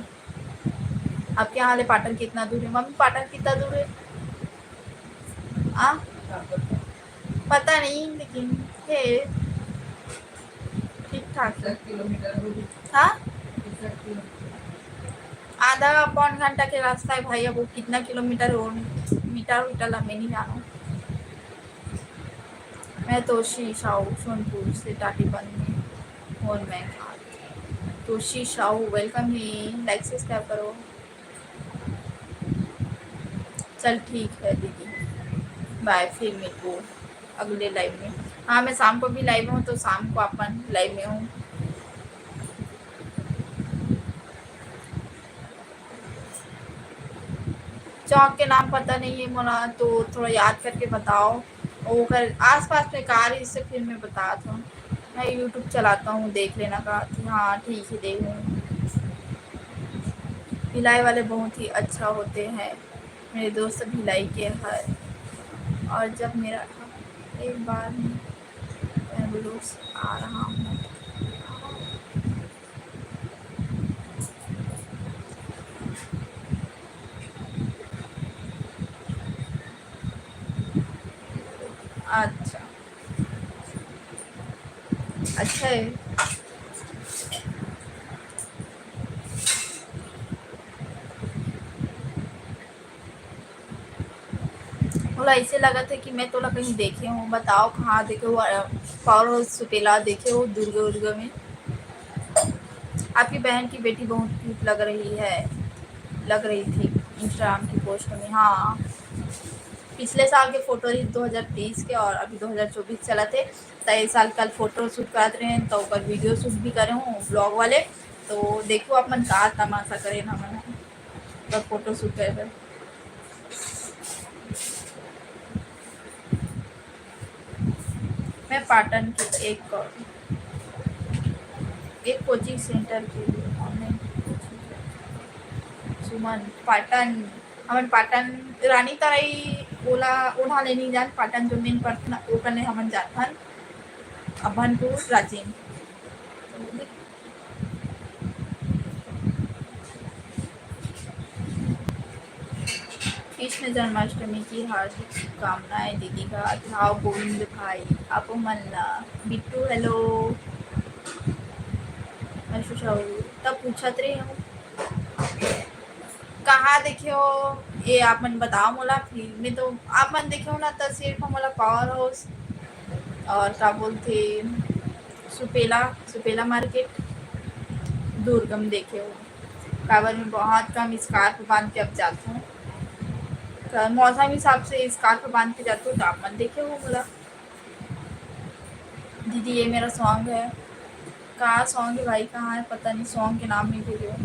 आपके यहाँ ले पाटन कितना दूर है? मम्मी, पाटन कितना दूर है? आ? पता नहीं, लेकिन है ठीक ठाक है। किलोमीटर दूर। हाँ? किलोमीटर। आधा पौन घंटा के रास्ता है भाई। अब वो कितना किलोमीटर हो, मीटर उटर ला मैं नहीं जाना। मैं तोशी साहू सोनपुर से टाटीबंद में, और मैं तोशी साहू, वेलकम है, लाइक सब्सक्राइब करो। चल ठीक है दीदी, बाय, फिर मिलबो अगले लाइव में। हाँ, मैं शाम को भी लाइव में हूँ, तो शाम को अपन लाइव में हूँ। चौक के नाम पता नहीं है मोला, तो थोड़ा याद करके बताओ। ओकर आसपास में का रहिस, फिर मैं बतात हूँ। मैं YouTube चलाता हूँ, देख लेना का। हाँ, ठीक है, देखूँ। भिलाई वाले बहुत ही अच्छा होते हैं। मेरे दोस्त भिलाई के हैं। और जब मेरा, एक बार मैं बेंगलुरु से आ रहा हूँ। अच्छा, अच्छा है। मोला ऐसे लगत है कि मैं तोला कहीं देखे हूँ। बताओ, कहाँ देखे हो? अ, पावर हाउस सुपेला देखे हो, दुर्ग उर्ग में? आपकी बहन की बेटी बहुत क्यूट लग रही है, लग रही थी इंस्टाग्राम की पोस्ट में। हाँ, पिछले साल के फोटो रही दो हज़ार तेईस के, और अभी दो हज़ार चौबीस चलत हे, त ए साल कल फोटो शूट करत रहे, तो ओकर वीडियो शूट भी करे हूँ, ब्लॉग वाले। तो देखो, अपन का तमाशा करे हमन ह, तो फोटो शूट करे बर। मैं पाटन की एक, एक कोचिंग सेंटर के लिए ऑनलाइन कोचिंग। सुमन, पाटन, हमन पाटन, रानी तराई ओला, ओढ़ा ले नहीं जान, पाटन जो मेन पड़थे ना, ओ कने हमन जाथन, अभनपुर, राजिम। कृष्ण जन्माष्टमी की हार्दिक शुभकामनाएं दीदी का। हाँ गोविंद भाई, आपो मन ला। बिट्टू, हेलो। अंशु साहू, तब पूछत रहे हूँ, कहाँ देखे हो? ये आप मन बताओ मोला। फिर मैं तो, आप मन देखे हो ना, तो सिर्फ मोला पावर हाउस और का बोलथे, सुपेला, सुपेला मार्केट, दुर्गम देखे हो। काबर मैं बहुत कम स्कार्फ बांध के अब जाथों, तो मौसम हिसाब से स्कार्फ बांध के जाथों, तो आप मन देखे हो मोला। दीदी, ये मेरा सॉन्ग है। का सॉन्ग है भाई, कहाँ है, पता नहीं, सॉन्ग के नाम नहीं दे रहे हो।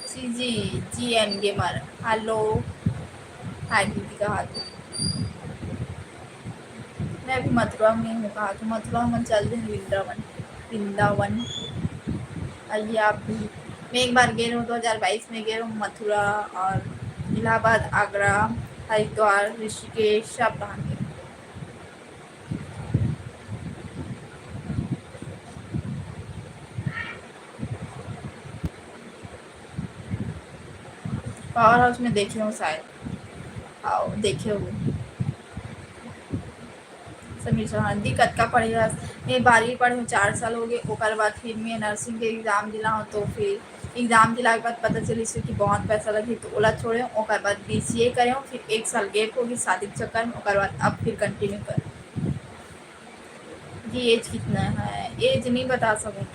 सी जी, जी एन गेमर, हेलो। हाय दीदी, कहा तू? मैं अभी मथुरा में हूँ, कहा तू? मथुरा में चल दे, वृंदावन, वृंदावन। आइए आप भी। मैं एक बार गए रहूँ, दो हज़ार बाईस में गए रहूँ मथुरा और इलाहाबाद, आगरा, हरिद्वार, ऋषिकेश, सब वहाँ गए। पावर हाउस में देखे हो शायद। आओ, देखे हो। समीर चौहान, "दी, कतका पढ़े हस?" मैं बारहवीं पढ़े हूँ, चार साल हो गए। ओकर बाद फिर मैं नर्सिंग के एग्जाम दिला हूँ, तो फिर एग्जाम दिला के बाद पता चलिस कि बहुत पैसा लगही, तो ओला छोड़े हूँ। ओकर बाद बी सी ए करे हूँ, फिर एक साल गैप होगी शादी के चक्कर में, ओकर बाद अब फिर कंटिन्यू कर। जी, एज कितना है? एज नहीं बता सकूँ।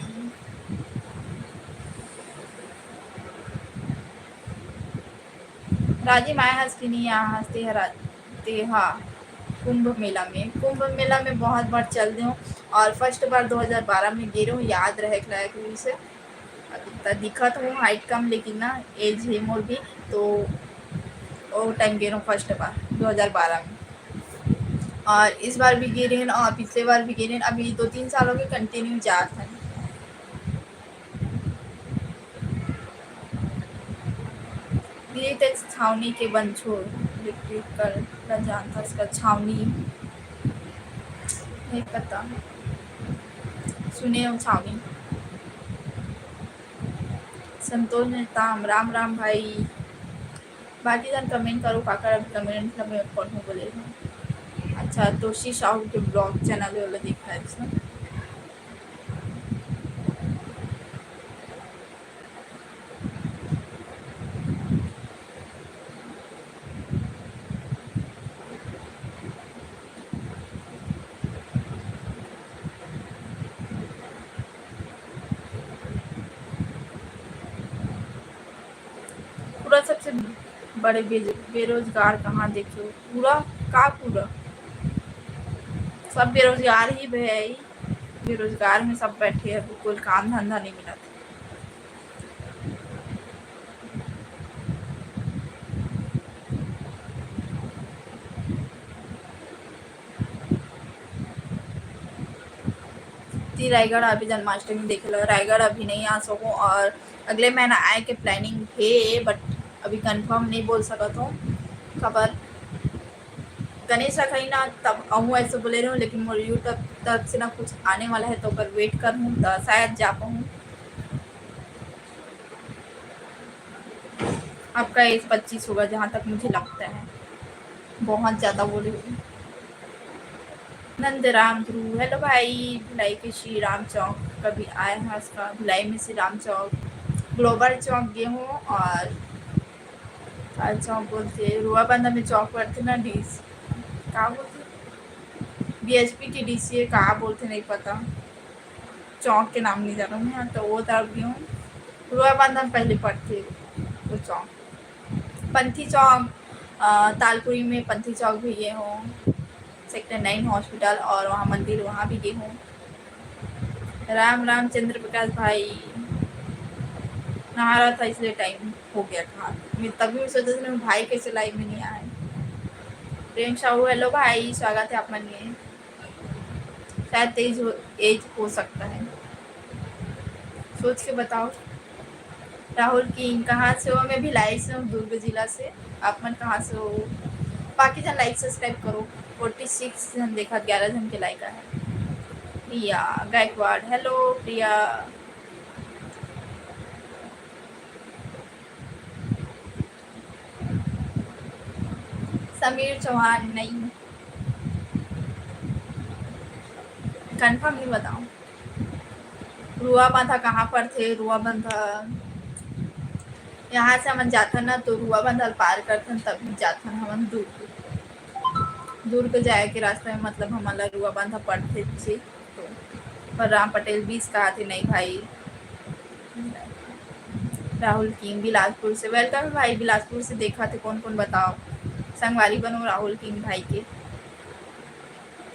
राजिम आय हस कि नहीं आय हस तेहा रा-, तेहा कुंभ मेला में? कुंभ मेला में बहुत बार चल दे हूँ, और फर्स्ट बार दो हज़ार बारह में गे रहूँ, याद रहे के लायक रूप से। अभी त दिखत हूँ हाइट कम, लेकिन ना एज है मोर भी, तो वो टाइम गे रहूँ फर्स्ट बार दो हज़ार बारह में। और इस बार भी गे रहेन और पिछले बार भी गे रहेन, अभी दो तीन साल हो गए कंटिन्यू जात हन। दीदी, तें छावनी के बनछोड़ इलेक्ट्रिकल ला जानथस का? छावनी नहीं पता, सुने हो छावनी। संतोष नेताम, राम राम भाई। बाकी जन कमेंट करो, काकर अभी कमेंट ला मैं पढ़ूँ बोले हूँ। अच्छा, तोशी साहू के ब्लॉग चैनल वाला देखा है इसमें। पूरा सबसे बड़े बेज-, बेरोजगार कहाँ देखे हो? पूरा का पूरा? सब बेरोजगार ही भैया, बेरोजगार में सब बैठे हैं, कोई काम धंधा नहीं मिला। रायगढ़ अभी जन्माष्टमी देखे ला, रायगढ़ अभी नहीं आ सकूँ और अगले महीना आए के planning हे, but अभी confirm नहीं बोल सकत हूँ। खबर गणेश रखाई ना तब आऊँ ऐसे बोले रहूँ, लेकिन मोर YouTube तरफ से ना कुछ आने वाला है तो ओकर wait कर हूँ तो शायद जा पाऊँ। आपका एज पच्चीस होगा जहाँ तक मुझे लगता है, बहुत ज़्यादा बोले हो। नंदराम ध्रुव, हेलो भाई, भिलाई के श्री राम चौक कभी आए हैं उसका, भिलाई में श्री राम चौक, ग्लोबल चौक गए हूँ और का चौक बोलते हैं, रुआ बांधा में चौक पड़ते ना, डीसी का बोलते, बीएचपी के डीसी है, का बोलते नहीं पता, चौक के नाम नहीं जाना मैं, तो वो तरफ गए हूँ। रुआ बांधा में पहले पड़ते वो चौक, पंथी चौक, अ, तालपुरी में पंथी चौक भी गए हूँ, सेक्टर नाइन हॉस्पिटल और वहाँ मंदिर, वहाँ भी गए हूँ। राम राम चंद्र प्रकाश भाई, नहा रहा था इसलिए टाइम हो गया था। मैं तभी मैं सोचा था, भाई कैसे लाइव में नहीं आए। प्रेम साहू, हेलो भाई, स्वागत है आप मन में। शायद तेज हो, एज हो सकता है, सोच के बताओ। राहुल किंग, कहाँ से हो? मैं भिलाई से हूँ, दुर्ग जिला से। आप मन कहाँ से हो? बाकी जन लाइक सब्सक्राइब करो। फोर्टी सिक्स जन देखा, ग्यारह जन के लाइक आया। प्रिया गायकवाड़, हेलो प्रिया। समीर चौहान, नहीं, कंफर्म नहीं बताओ। रुआ बांधा कहाँ पड़थे? रुआ बांधा यहाँ से हमन जाथन ना, तो रुआ बांधा ल पार करथन, तब जाथन हमन दुर्ग। दुर्ग जाए के रास्ता में, मतलब, हमन ला रुआ बांधा पड़थे जी। तो पर राम पटेल बीस कहा थे, नहीं भाई। राहुल किंग बिलासपुर से, welcome भाई, बिलासपुर से देखा थे, कौन कौन बताओ, संगवारी बनो राहुल किंग भाई के।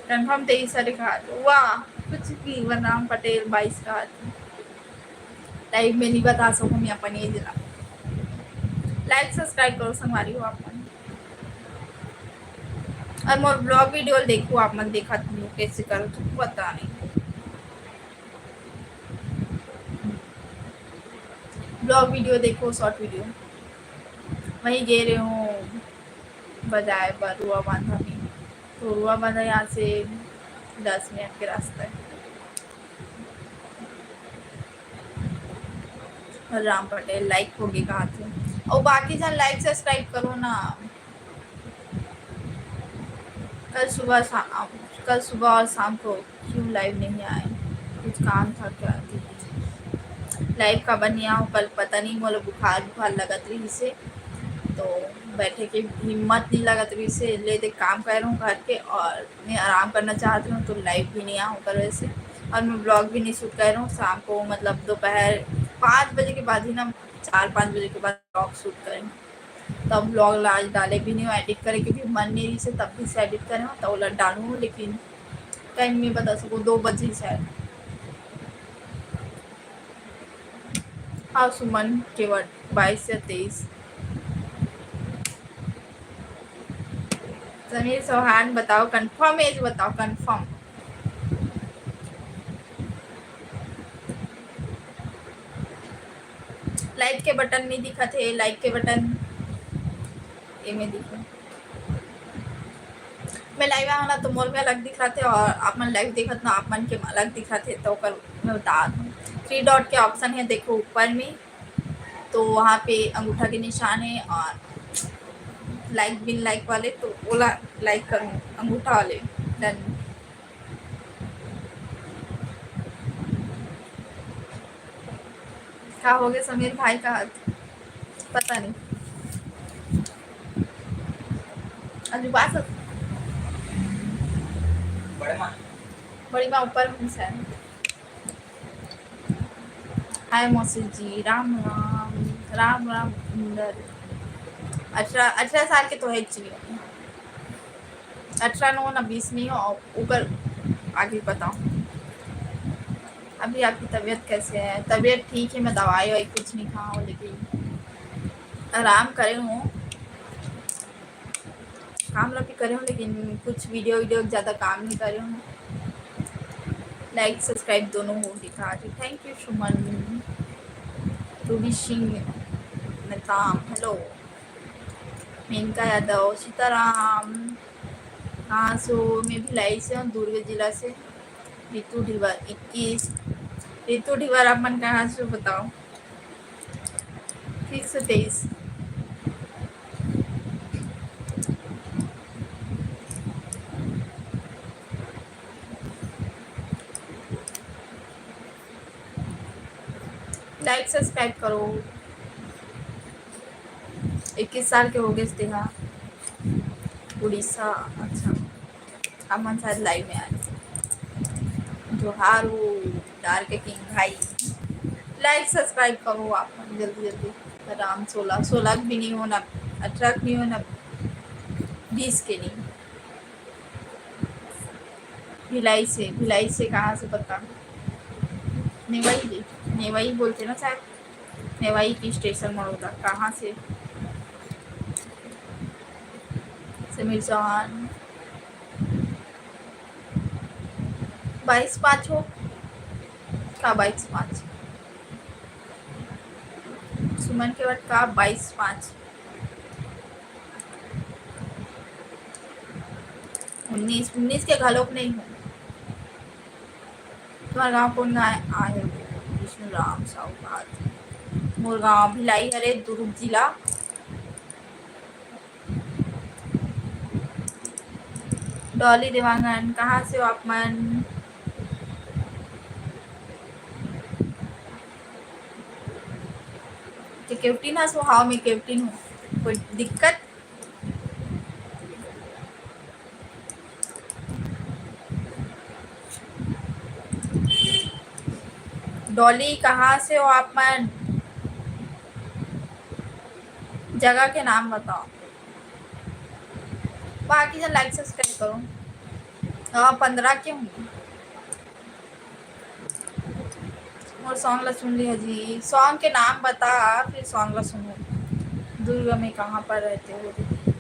कंफर्म तेईस तारीख आ तो, वाह, कुछ भी, वरराम पटेल बाईस का आ तो। लाइव में नहीं बता सकूँ मैं अपन ये जिला। लाइक सब्सक्राइब करो संगवारी हो आप मन। और मोर ब्लॉग वीडियो देखो आप मन, देखा तुम लोग कैसे करो, तुम पता नहीं। ब्लॉग वीडियो देखो, शॉर्ट वीडियो। वहीं गे रहे हूँ बजाए बर रुआ बांधा में। तो रुआ बांधा यहाँ से दस मिनट के रास्ता है। और राम पटेल लाइक हो गए कहा थे, और बाकी जन लाइक सब्सक्राइब करो ना। कल सुबह शा-, कल सुबह और शाम को क्यों लाइव नहीं आए, कुछ काम था क्या दीदी? लाइव का बनिया हो, कल पता नहीं मोला बुखार बुखार लगत रही से, तो बैठे के हिम्मत नहीं लगत रही से, ले दे काम कर रहा हूँ घर के और मैं आराम करना चाहती हूँ, तो लाइव भी नहीं आऊँ कर वैसे। और मैं ब्लॉग भी नहीं शूट कर रहा हूँ शाम को, मतलब दोपहर पाँच बजे के बाद ही ना, चार पाँच बजे के बाद ब्लॉग शूट करें। तब ब्लॉग ला आज डाले भी नहीं हूँ, एडिट करे क्योंकि मन नहीं रही से, तब भी से एडिट करे हूँ तो ओला डालूँ, लेकिन टाइम नहीं बता सकूँ, दो बजे शायद। हाँ सुमन केवट बाईस या तेईस। समीर चौहान बताओ, कंफर्म एज बताओ, कंफर्म। लाइक के बटन नहीं दिखत हे, लाइक के बटन एमे दिखे। मैं लाइव आना तो मोर भी अलग दिखत हे और आप मन लाइव देखत ना, आप मन के अलग दिखत हे, तो ओकर मैं बता दूँ। थ्री डॉट के ऑप्शन है, देखो ऊपर में, तो वहाँ पे अंगूठा के निशान है और लाइक बिन लाइक वाले, तो ओला लाइक करूँ अंगूठा वाले, डन। का हो गया समीर भाई का हाथ? पता नहीं। अभी बात बड़े माँ। बड़ी माँ ऊपर में शायद। हाय मौसी जी, राम राम, राम राम इंदर। अठारह, अठारह साल के तो है actually। अठारह नो ना बीस नहीं हो, और ऊपर आगे बताओ। अभी आपकी तबीयत कैसे है? तबीयत ठीक है, मैं दवाई ववाई कुछ नहीं खाऊँ, लेकिन आराम करे हूँ, काम ला भी करे हूँ, लेकिन कुछ वीडियो वीडियो ज़्यादा काम नहीं करे हूँ। Like subscribe दोनों हो दिखा दी। Thank you Suman, Ruby Singh, Natam, hello, Menka Yadav, Sitaram. हाँ, so मैं भिलाई से हूँ, दुर्ग जिला से। रितु ढिवर इक्कीस। रितु ढिवर, आप मन कहाँ से बताओ? ठीक से तेईस। Like subscribe करो। इक्कीस साल के हो गए तेहा। उड़ीसा, अच्छा। आप मन शायद live में आए। जोहार हो डार के किंग भाई, like subscribe करो आप मन जल्दी जल्दी। राम सोलह, सोलह भी नहीं हो ना, अठारह भी नहीं हो ना, बीस के नहीं। भिलाई से, भिलाई से कहाँ से पता? नेवाई जी, नेवाई बोलते ना शायद। नेवाई की स्टेशन मड़ौदा कहाँ से? समीर चौहान, बाईस पाँच हो का? बाईस पाँच। सुमन के वट का बाईस पाँच? उन्नीस, उन्नीस के घलोक नहीं हो। तुम्हार गांव कौन गांव आए हो? विष्णु राम साहू बात। मोर गांव भिलाई हरे, दुर्ग जिला। डॉली देवांगन, कहाँ से हो आप मन? तो captain हस? हाँ, मैं captain हूँ। कोई दिक्कत? डॉली, कहाँ से हो आप मन? जगह के नाम बताओ। बाकी जन like subscribe करो। हाँ, पंद्रह के होंगे। मोर song ला सुन लिहा जी। Song के नाम बता, फिर song ला सुनो। दुर्ग में कहाँ पर रहते हो दीदी?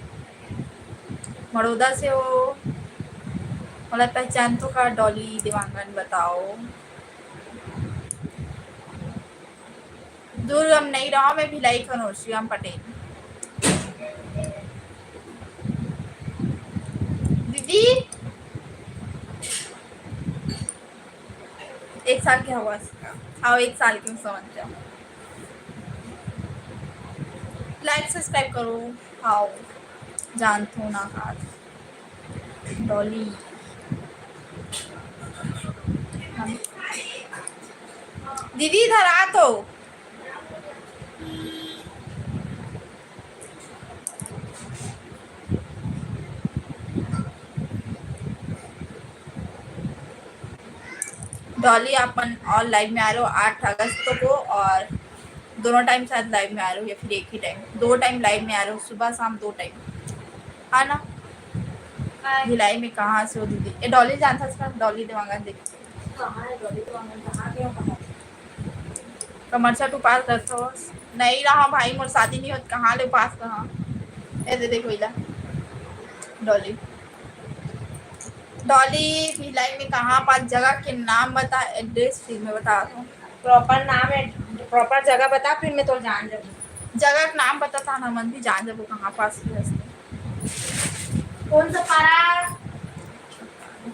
मड़ौदा से हो? मोला पहचानथो का? डॉली देवांगन बताओ। दुर्ग में नहीं रहा मैं, भिलाई खनोर, श्याम पटेल। दीदी, एक साल के हवस। हाँ, एक साल के, समझ जाओ। Like subscribe करो। हाँ, जानथो ना आज। डॉली। दीदी, इधर आ तो। डॉली, अपन और live में आ रहे हो आठ अगस्त को, और दोनों time शायद live में आ रहे हो या फिर एक ही time? दो time live में आ रहे हो, सुबह शाम दो time, है ना? हाँ। भिलाई में कहाँ से हो दीदी? ए, डॉली जानता है इसका? डॉली देवांगन, देख। कहाँ है डॉली देवांगन? कहाँ के हो, कहाँ के? कमरसा टू पास करथो। नहीं रहा भाई, मोर शादी नहीं होत, कहाँ ले पास कहाँ? ए दे देखो इला। डॉली। डॉली, भिलाई में कहाँ पास? जगह के नाम बता, address फिर मैं बता दूँ। Proper नाम है, proper जगह बता, फिर मैं तो जान जाऊँ। जगह के नाम बता, तान हमन भी जान जाबो कहाँ पास के हस। कौन सा पारा?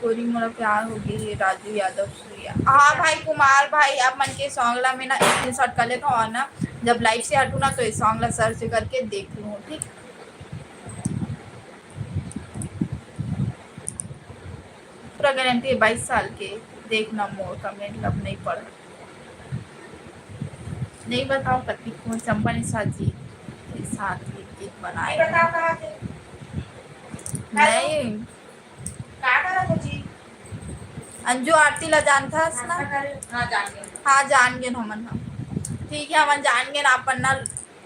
गोरी मोला प्यार हो गई है, राजू यादव सूर्या। हाँ भाई कुमार भाई, आप मन के song ला मैं ना screenshot कर लेता हूँ और ना जब live से हटू ना तो इस song ला search करके देख लूँ, ठीक? पूरा गारंटी है बाईस साल के। देखना मोर comment ला नहीं पढ़, नहीं बताओ कति को चंपा निशा जी के साथ ये गीत बनाए। नहीं बताओ कहाँ के? नहीं। का करत हो जी? अंजू आरती ला जानथस ना? हाँ, जान गेन। हाँ, जान गेन हमन ह। ठीक है, हमन जान गेन। अपन ना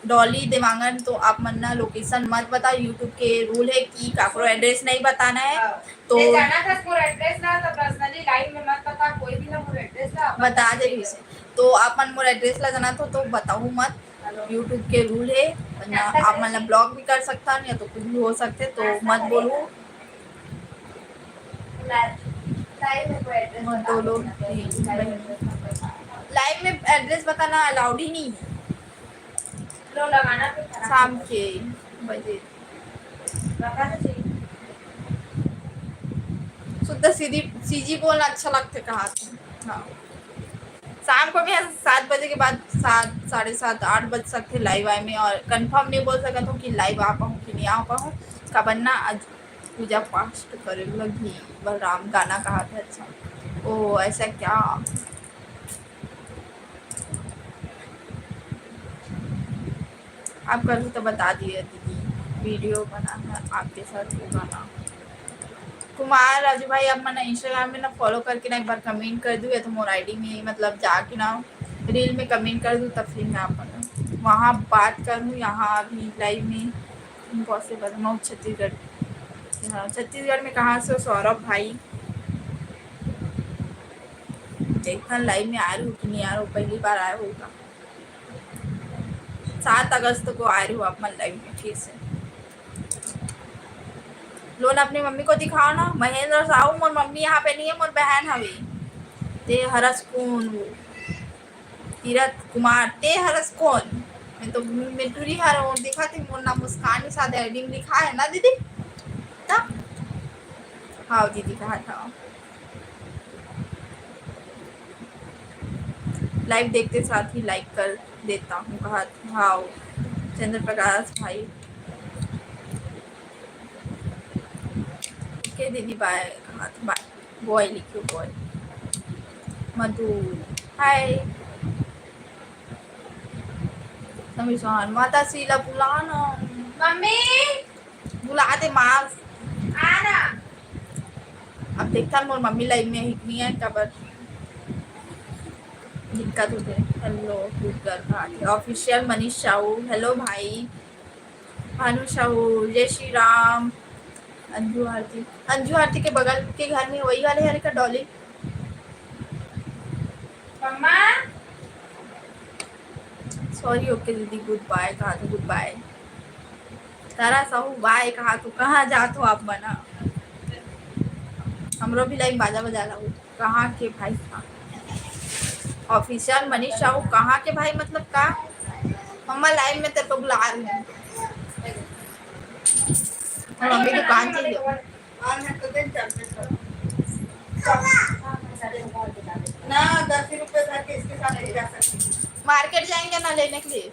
डॉली देवांगन, तो आप मन ना location मत बताओ। YouTube के rule है कि काकरो address नहीं बताना है। हाँ। तो ये जाना था मोर address ना, तो personally live में मत बता, कोई भी ना मोर address ना। बता दे भी से। तो आप मन मोर address ला जानत हो तो बताओ मत। YouTube के rule है, वरना आप मन ला block भी कर सकता है या तो कुछ भी हो सकते, तो मत बोलो। दो लोग, तीन बहन। Live में address बताना allowed ही नहीं है। लो, लगाना तो खराब शाम के बजे। लगाना चाहिए। शुद्ध सीधी, सीधी बोलना अच्छा लगता है, कहा था। हाँ। शाम को भी हम सात बजे के बाद, सात, साढ़े सात, आठ बज सकथे live आए में, और confirm नहीं बोल सकत हूँ कि live आ पाऊँ कि नहीं आ पाऊँ। काबर ना आज पूजा पाठ करे लगही, बलराम गाना कहा था। अच्छा, ओ ऐसा क्या? आप करहू तो बता दिए दीदी, video बना है आपके साथ, वो गाना। कुमार राजू भाई, आप मन Instagram में ना follow करके ना एक बार comment कर दू, या तो मोर ID में, मतलब, जाके ना reel में comment कर दू, तब फिर मैं आप मन वहाँ बात करूँ। यहाँ अभी live में impossible, मऊ छत्तीसगढ़। हाँ, छत्तीसगढ़ में कहाँ से हो सौरभ भाई? देखथन live में आ रहे हो कि नहीं आ रहे हो, पहली बार आए हो का? सात अगस्त को आ रहे हो आप मन live में फिर से। लोन अपनी मम्मी को दिखाओ ना। महेंद्र साहू, मोर मम्मी यहाँ पे नहीं है, मोर बहन हवे। ते हरस कौन वो? तीरथ कुमार, ते हरस कौन? मैं तो मिटुरी हर और दिखा थे, मोर नाम मुस्कान के साथ ID में लिखा है ना दीदी? तब हाँ दीदी, कहा था। Live देखते साथ ही like कर देता हूँ, कहा था। हाँ, चंद्र प्रकाश भाई। OK दीदी, bye, कहा था, bye। Boy लिखियो, boy। मधु, hi। समीर चौहान, माता शीला बुला ना। मम्मी। बुला दे माँ। आ ना। अब देखथन मोर मम्मी live में हे कि नहीं हे, काबर दिक्कत होथे। Hello, good girl, हाँ, official मनीष साहू, hello भाई। भानु साहू, जय श्री राम। अंजू आरती, अंजू आरती के बगल के घर में वही वाले हरे का डॉली? मम्मा। Sorry, OK दीदी, good bye, कहा तो good bye। तारा साहू bye, कहा तो कहाँ जात हो आप मन? हमरो भी live बाजा बजा ला। कहाँ के भाई? हाँ। Official मनीष साहू, कहाँ के भाई मतलब का? मम्मा live में तेरे को बुला रही हूँ। मम्मी दुकान चली गई। ना, दस रुपए भर के इसके साथ ले जा सकती हूँ। Market जाएंगे ना लेने के लिए।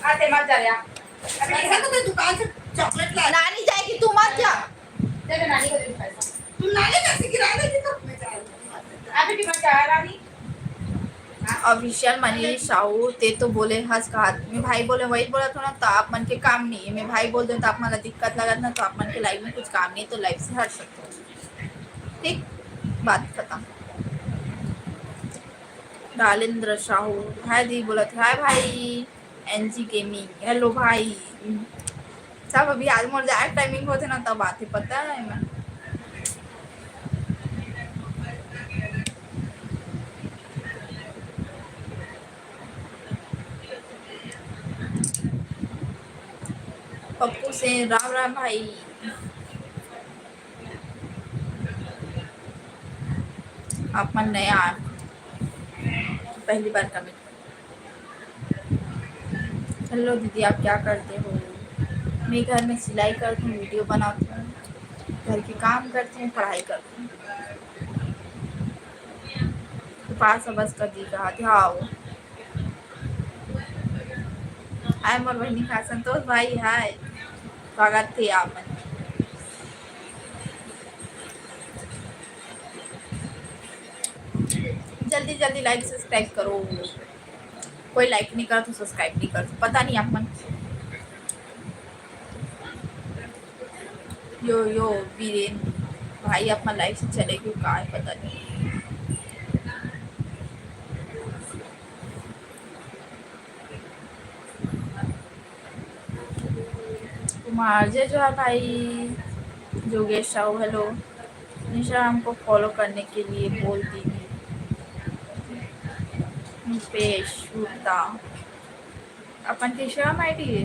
आते मत जा यार। अभी ऐसा तो कोई दुकान से chocolate ला। नानी जाएगी, तू मत जा। दे दे नानी को, दे दे पैसा। तू नानी कैसे गिरा देगी तो मैं जा रही हूँ। अभी भी मत जा रानी। Official मनीष साहू, ते तो बोले हस कहा, मैं भाई बोले वही बोला था ना, तो आप मन के काम नहीं है। मैं भाई बोल दे तो आप मन ला दिक्कत लगत ना, तो आप मन के live में कुछ काम नहीं, तो live से हट सकते हो। ठीक, बात खत्म। रालेंद्र साहू, hi दी बोलत हे, hi भाई। NG Gaming, hello भाई। सब अभी आज मोर जाए timing होथे ना, तब आथे, पता है मैं। पप्पू से राम राम भाई। आप मन नया आए, पहली बार comment। Hello दीदी, आप क्या करते हो? मैं घर में सिलाई करती हूँ, video बनाती हूँ, घर के काम करती हूँ, पढ़ाई करती हूँ। कृपा सबस कर दी कहा थे, हाँ। Hi मोर बहिनी का संतोष भाई, hi, स्वागत थे आप मन। जल्दी जल्दी like subscribe करो। कोई like नहीं करत तो subscribe नहीं करत, पता नहीं आप मन। यो यो वीरेन भाई, आप मन live से चले गए का है, पता नहीं। कुमार, जय जोहार भाई। जोगेश साहू, hello। निशा हमको follow करने के लिए बोल दी। रुपेश गुप्ता, अपन के Instagram ID है।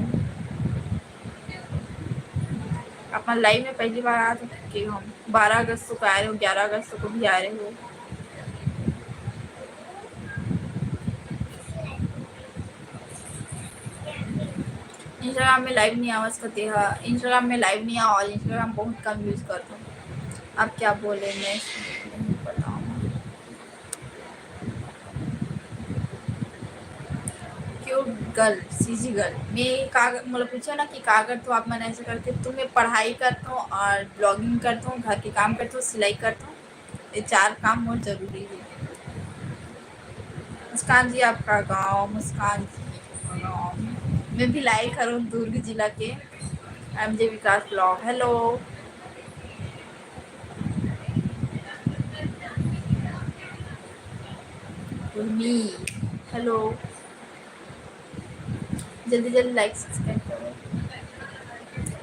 अपना लाइव में पहली बार आ चुके हो हम। बारह अगस्त को आ रहे हो, ग्यारह अगस्त को भी आ रहे हो। Instagram में लाइव नहीं आवाज करते हैं। Instagram में लाइव नहीं आवाज, Instagram बहुत कम यूज करता हूँ। आप क्या बोले, मैं नहीं बताऊँ। क्यूट गर्ल, सीजी गर्ल, मैं का, मतलब, पूछो ना कि का करते हो आप मन ऐसे करके। तुम्हें पढ़ाई करता हूँ और ब्लॉगिंग करता हूँ, घर के काम करता हूँ, सिलाई करता हूँ, ये चार काम बहुत जरूरी है। मुस्कान जी, आपका गांव, मुस्कान जी, गांव। मैं भी लाइव करूँ दुर्ग जिला के। एमजे विकास ब्लॉग, हेलो। उर्मी, हेलो। जल्दी जल्दी लाइक सब्सक्राइब करो।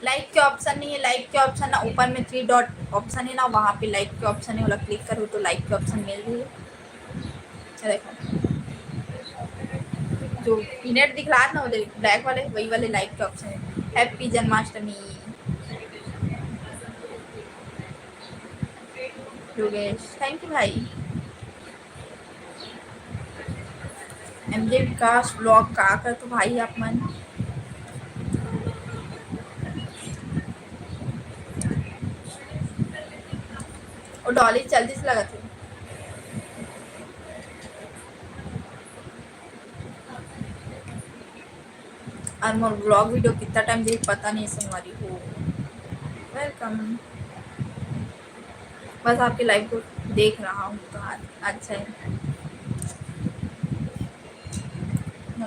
लाइक के ऑप्शन नहीं है, लाइक के ऑप्शन ना ऊपर में थ्री डॉट ऑप्शन है ना, वहाँ पे लाइक के ऑप्शन है, वाला क्लिक करो तो लाइक के ऑप्शन मिल रही है। ये देखो, जो इनेट दिख रहा है ना, वो ब्लैक वाले, वही वाले लाइक के ऑप्शन है। Happy Janmashtami Yogesh, thank you भाई। एमजे विकास ब्लॉग का कर तो भाई आप मन। और डॉली जल्दी से लगा थे। और मोर ब्लॉग वीडियो कितना टाइम देख पता नहीं संगवारी हो। वेलकम। बस आपके लाइव को देख रहा हूँ तो आज अच्छा है।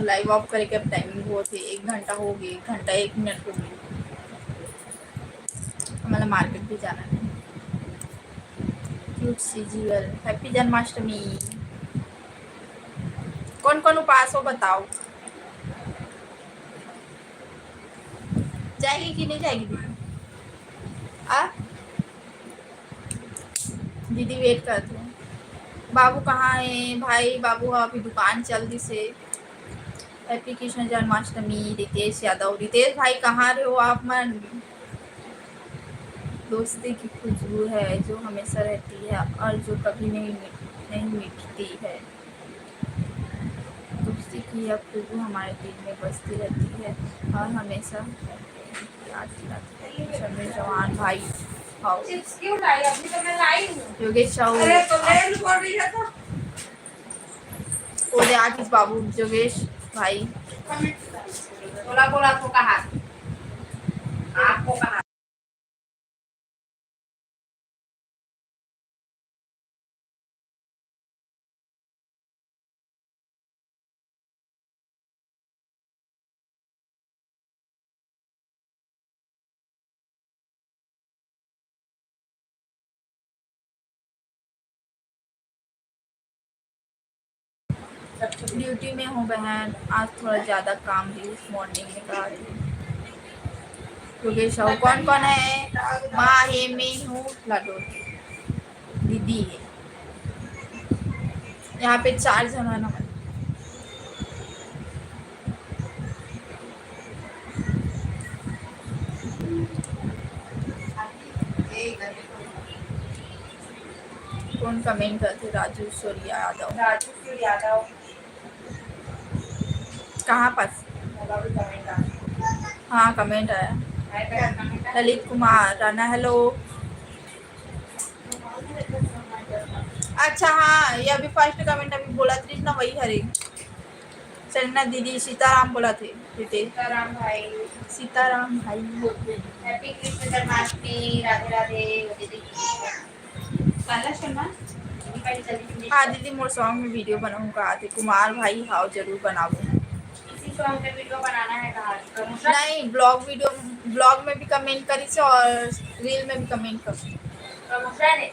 लाइव ऑफ करे के अब टाइमिंग बहुत है, एक घंटा हो गया, एक घंटा एक मिनट हो गया। हमारा मार्केट भी जाना है। Cute CG girl, happy Janmashtami. कौन कौन उपास हो बताओ, जाएगी कि नहीं जाएगी दीदी? आ दीदी वेट करते हैं। बाबू कहाँ है भाई? बाबू ह अभी दुकान चल दिस हे। हैप्पी कृष्ण जन्माष्टमी रितेश यादव। रितेश भाई कहाँ रहे हो आप मन? दोस्ती की खुशबू है जो हमेशा रहती है और जो कभी नहीं मिट-, नहीं मिटती है। दोस्ती की यह खुशबू हमारे दिल में बसती रहती है और हमेशा याद दिलाती है। समीर चौहान भाई, हाउ। चिप्स क्यों लाई? अभी तो मैं लाई हूँ। योगेश साहू। अरे तो मैं रिकॉर्ड नहीं करता। वो दे आशीष बाबू, योगेश भाई। बोला, बोला, आपको कहा? आपको कहा? ड्यूटी में हूँ बहन, आज थोड़ा ज़्यादा काम भी इस मॉर्निंग में कहा थी। योगेश साहू, कौन कौन है? माँ है, मैं हूँ, लाडो दीदी है। यहाँ पे चार जन है ना। कौन कमेंट करते? राजू सूर्य यादव। राजू सूर्य यादव। कहाँ पास? हाँ, कमेंट आया। ललित कुमार राणा, हेलो। अच्छा, हाँ, ये अभी फर्स्ट कमेंट अभी बोला थी ना, वही हरे। चलना दीदी, सीताराम बोला थे, बेटे। सीताराम भाई। सीताराम भाई। हैप्पी कृष्ण जन्माष्टमी, राधे राधे, दीदी। हाँ दीदी, मोर सॉन्ग में वीडियो बनाऊँ का? आते कुमार भाई, हाँ, जरूर बनाबो। इसी सॉन्ग में वीडियो बनाना है कहा? नहीं, ब्लॉग वीडियो, ब्लॉग में भी कमेंट करिस और रील में भी कमेंट करिस। प्रमोशन है।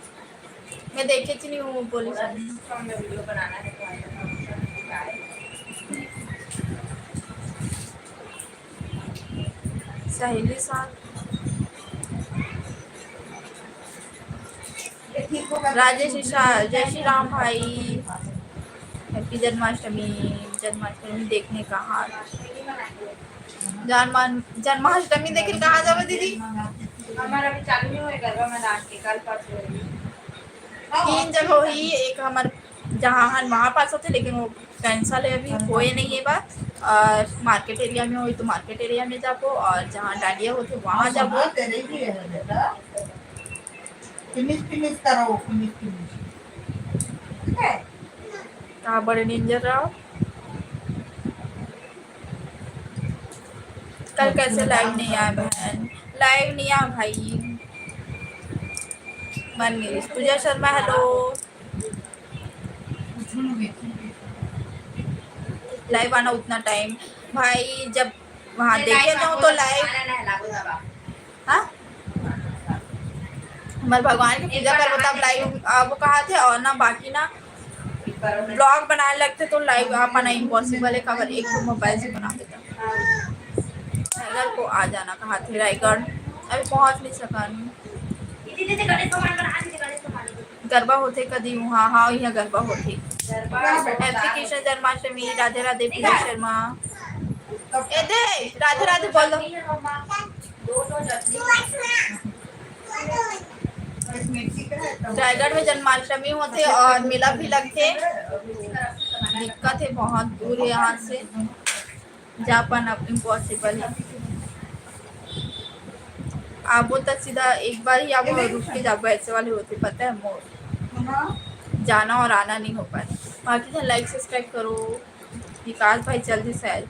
मैं देखे थी नहीं, वो बोली। सॉन्ग में वीडियो बनाना है कहा? सहेली साथ। राजेश शाह, जय श्री राम भाई। हैप्पी जन्माष्टमी। जन्माष्टमी देखने कहाँ? जन्मा-, जन्माष्टमी देखने कहाँ जाबो दीदी? हमारा अभी चालू नहीं होए गरबा मैदान के, कल परसों होई। तीन जगह होई, एक हमर जहाँ हन वहाँ पास होथे, लेकिन वो cancel है, अभी होए नहीं है बार। और market area में होई तो market area में जाबो, और जहाँ डांडिया होथे वहाँ जाबो। Finish, finish करो, finish, finish। ठीक है? कहाँ बड़े डेंजर रहो। कल कैसे live नहीं आया बहन? Live नहीं आया भाई। मन नहीं। पूजा शर्मा, hello। Live आना उतना time भाई, जब वहाँ देखे जाऊँ तो live। हाँ, हमारे भगवान की पूजा करबो तब live आबो कहा थे, और ना बाकी ना vlog बनाए लगते तो live आ पाना impossible है, काबर एक तो mobile से बना देता। रायगढ़ को आ जाना कहा थे, रायगढ़ अभी पहुँच नहीं सकन। गरबा होथे कदी वहाँ? हाँ, यहाँ गरबा होथे। Happy कृष्ण जन्माष्टमी, राधे राधे पूजा शर्मा। ए दे, राधे राधे बोल दो। रायगढ़ में जन्माष्टमी होथे और मेला भी लगथे। दिक्कत है, बहुत दूर है यहाँ से, जा पाना impossible है। आबो तो सीधा एक बार ही आबो और रुक के जाबो, ऐसे वाले होथे, पता है मोर जाना और आना नहीं हो पाए। बाकी तो like subscribe करो। विकास भाई चल दे शायद,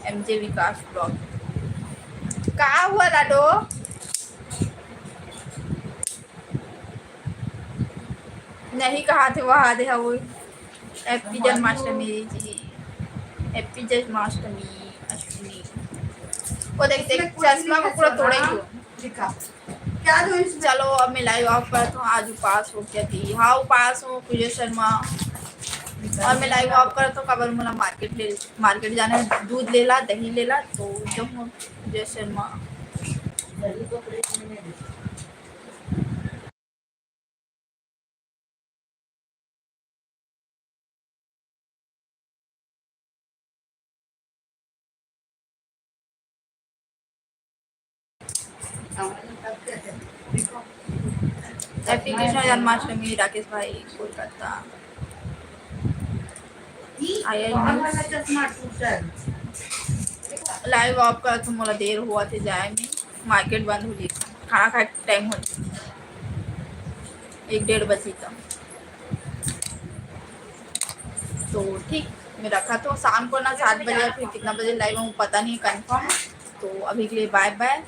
एमजे विकास vlog। का हुआ लाडो? नहीं कहा थे वहाँ दे वो। Happy जन्माष्टमी जी, happy जन्माष्टमी, अष्टमी। वो देख, देख, चश्मा को पूरा तोड़ेगी वो। चलो, अब मैं live off करत हूँ। आज उपास हो क्या थी? हाँ, उपास हो पूजा शर्मा। और मैं live off करत हूँ, काबर मोला market ले, market जाना है, दूध लेला, दही लेला, तो जो हूँ पूजा शर्मा। Happy कृष्ण जन्माष्टमी राकेश भाई, कोलकाता। आया ही नहीं। Live off करत हूँ, मोला देर हुआ थे जाए में, market बंद हो जाए, खाना खाए time हो जाए, एक डेढ़ बजे तक। तो ठीक, मैं रखा तो शाम को ना सात बजे या फिर कितना बजे live आऊँ, पता नहीं confirm। तो अभी के लिए bye bye,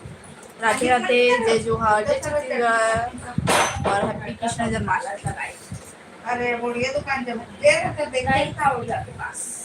राधे राधे, जय जोहार, जय छत्तीसगढ़ और happy कृष्ण जन्माष्टमी। अरे, बढ़िया दुकान जब दे रहे थे, देख रहे था, हो जाते पास।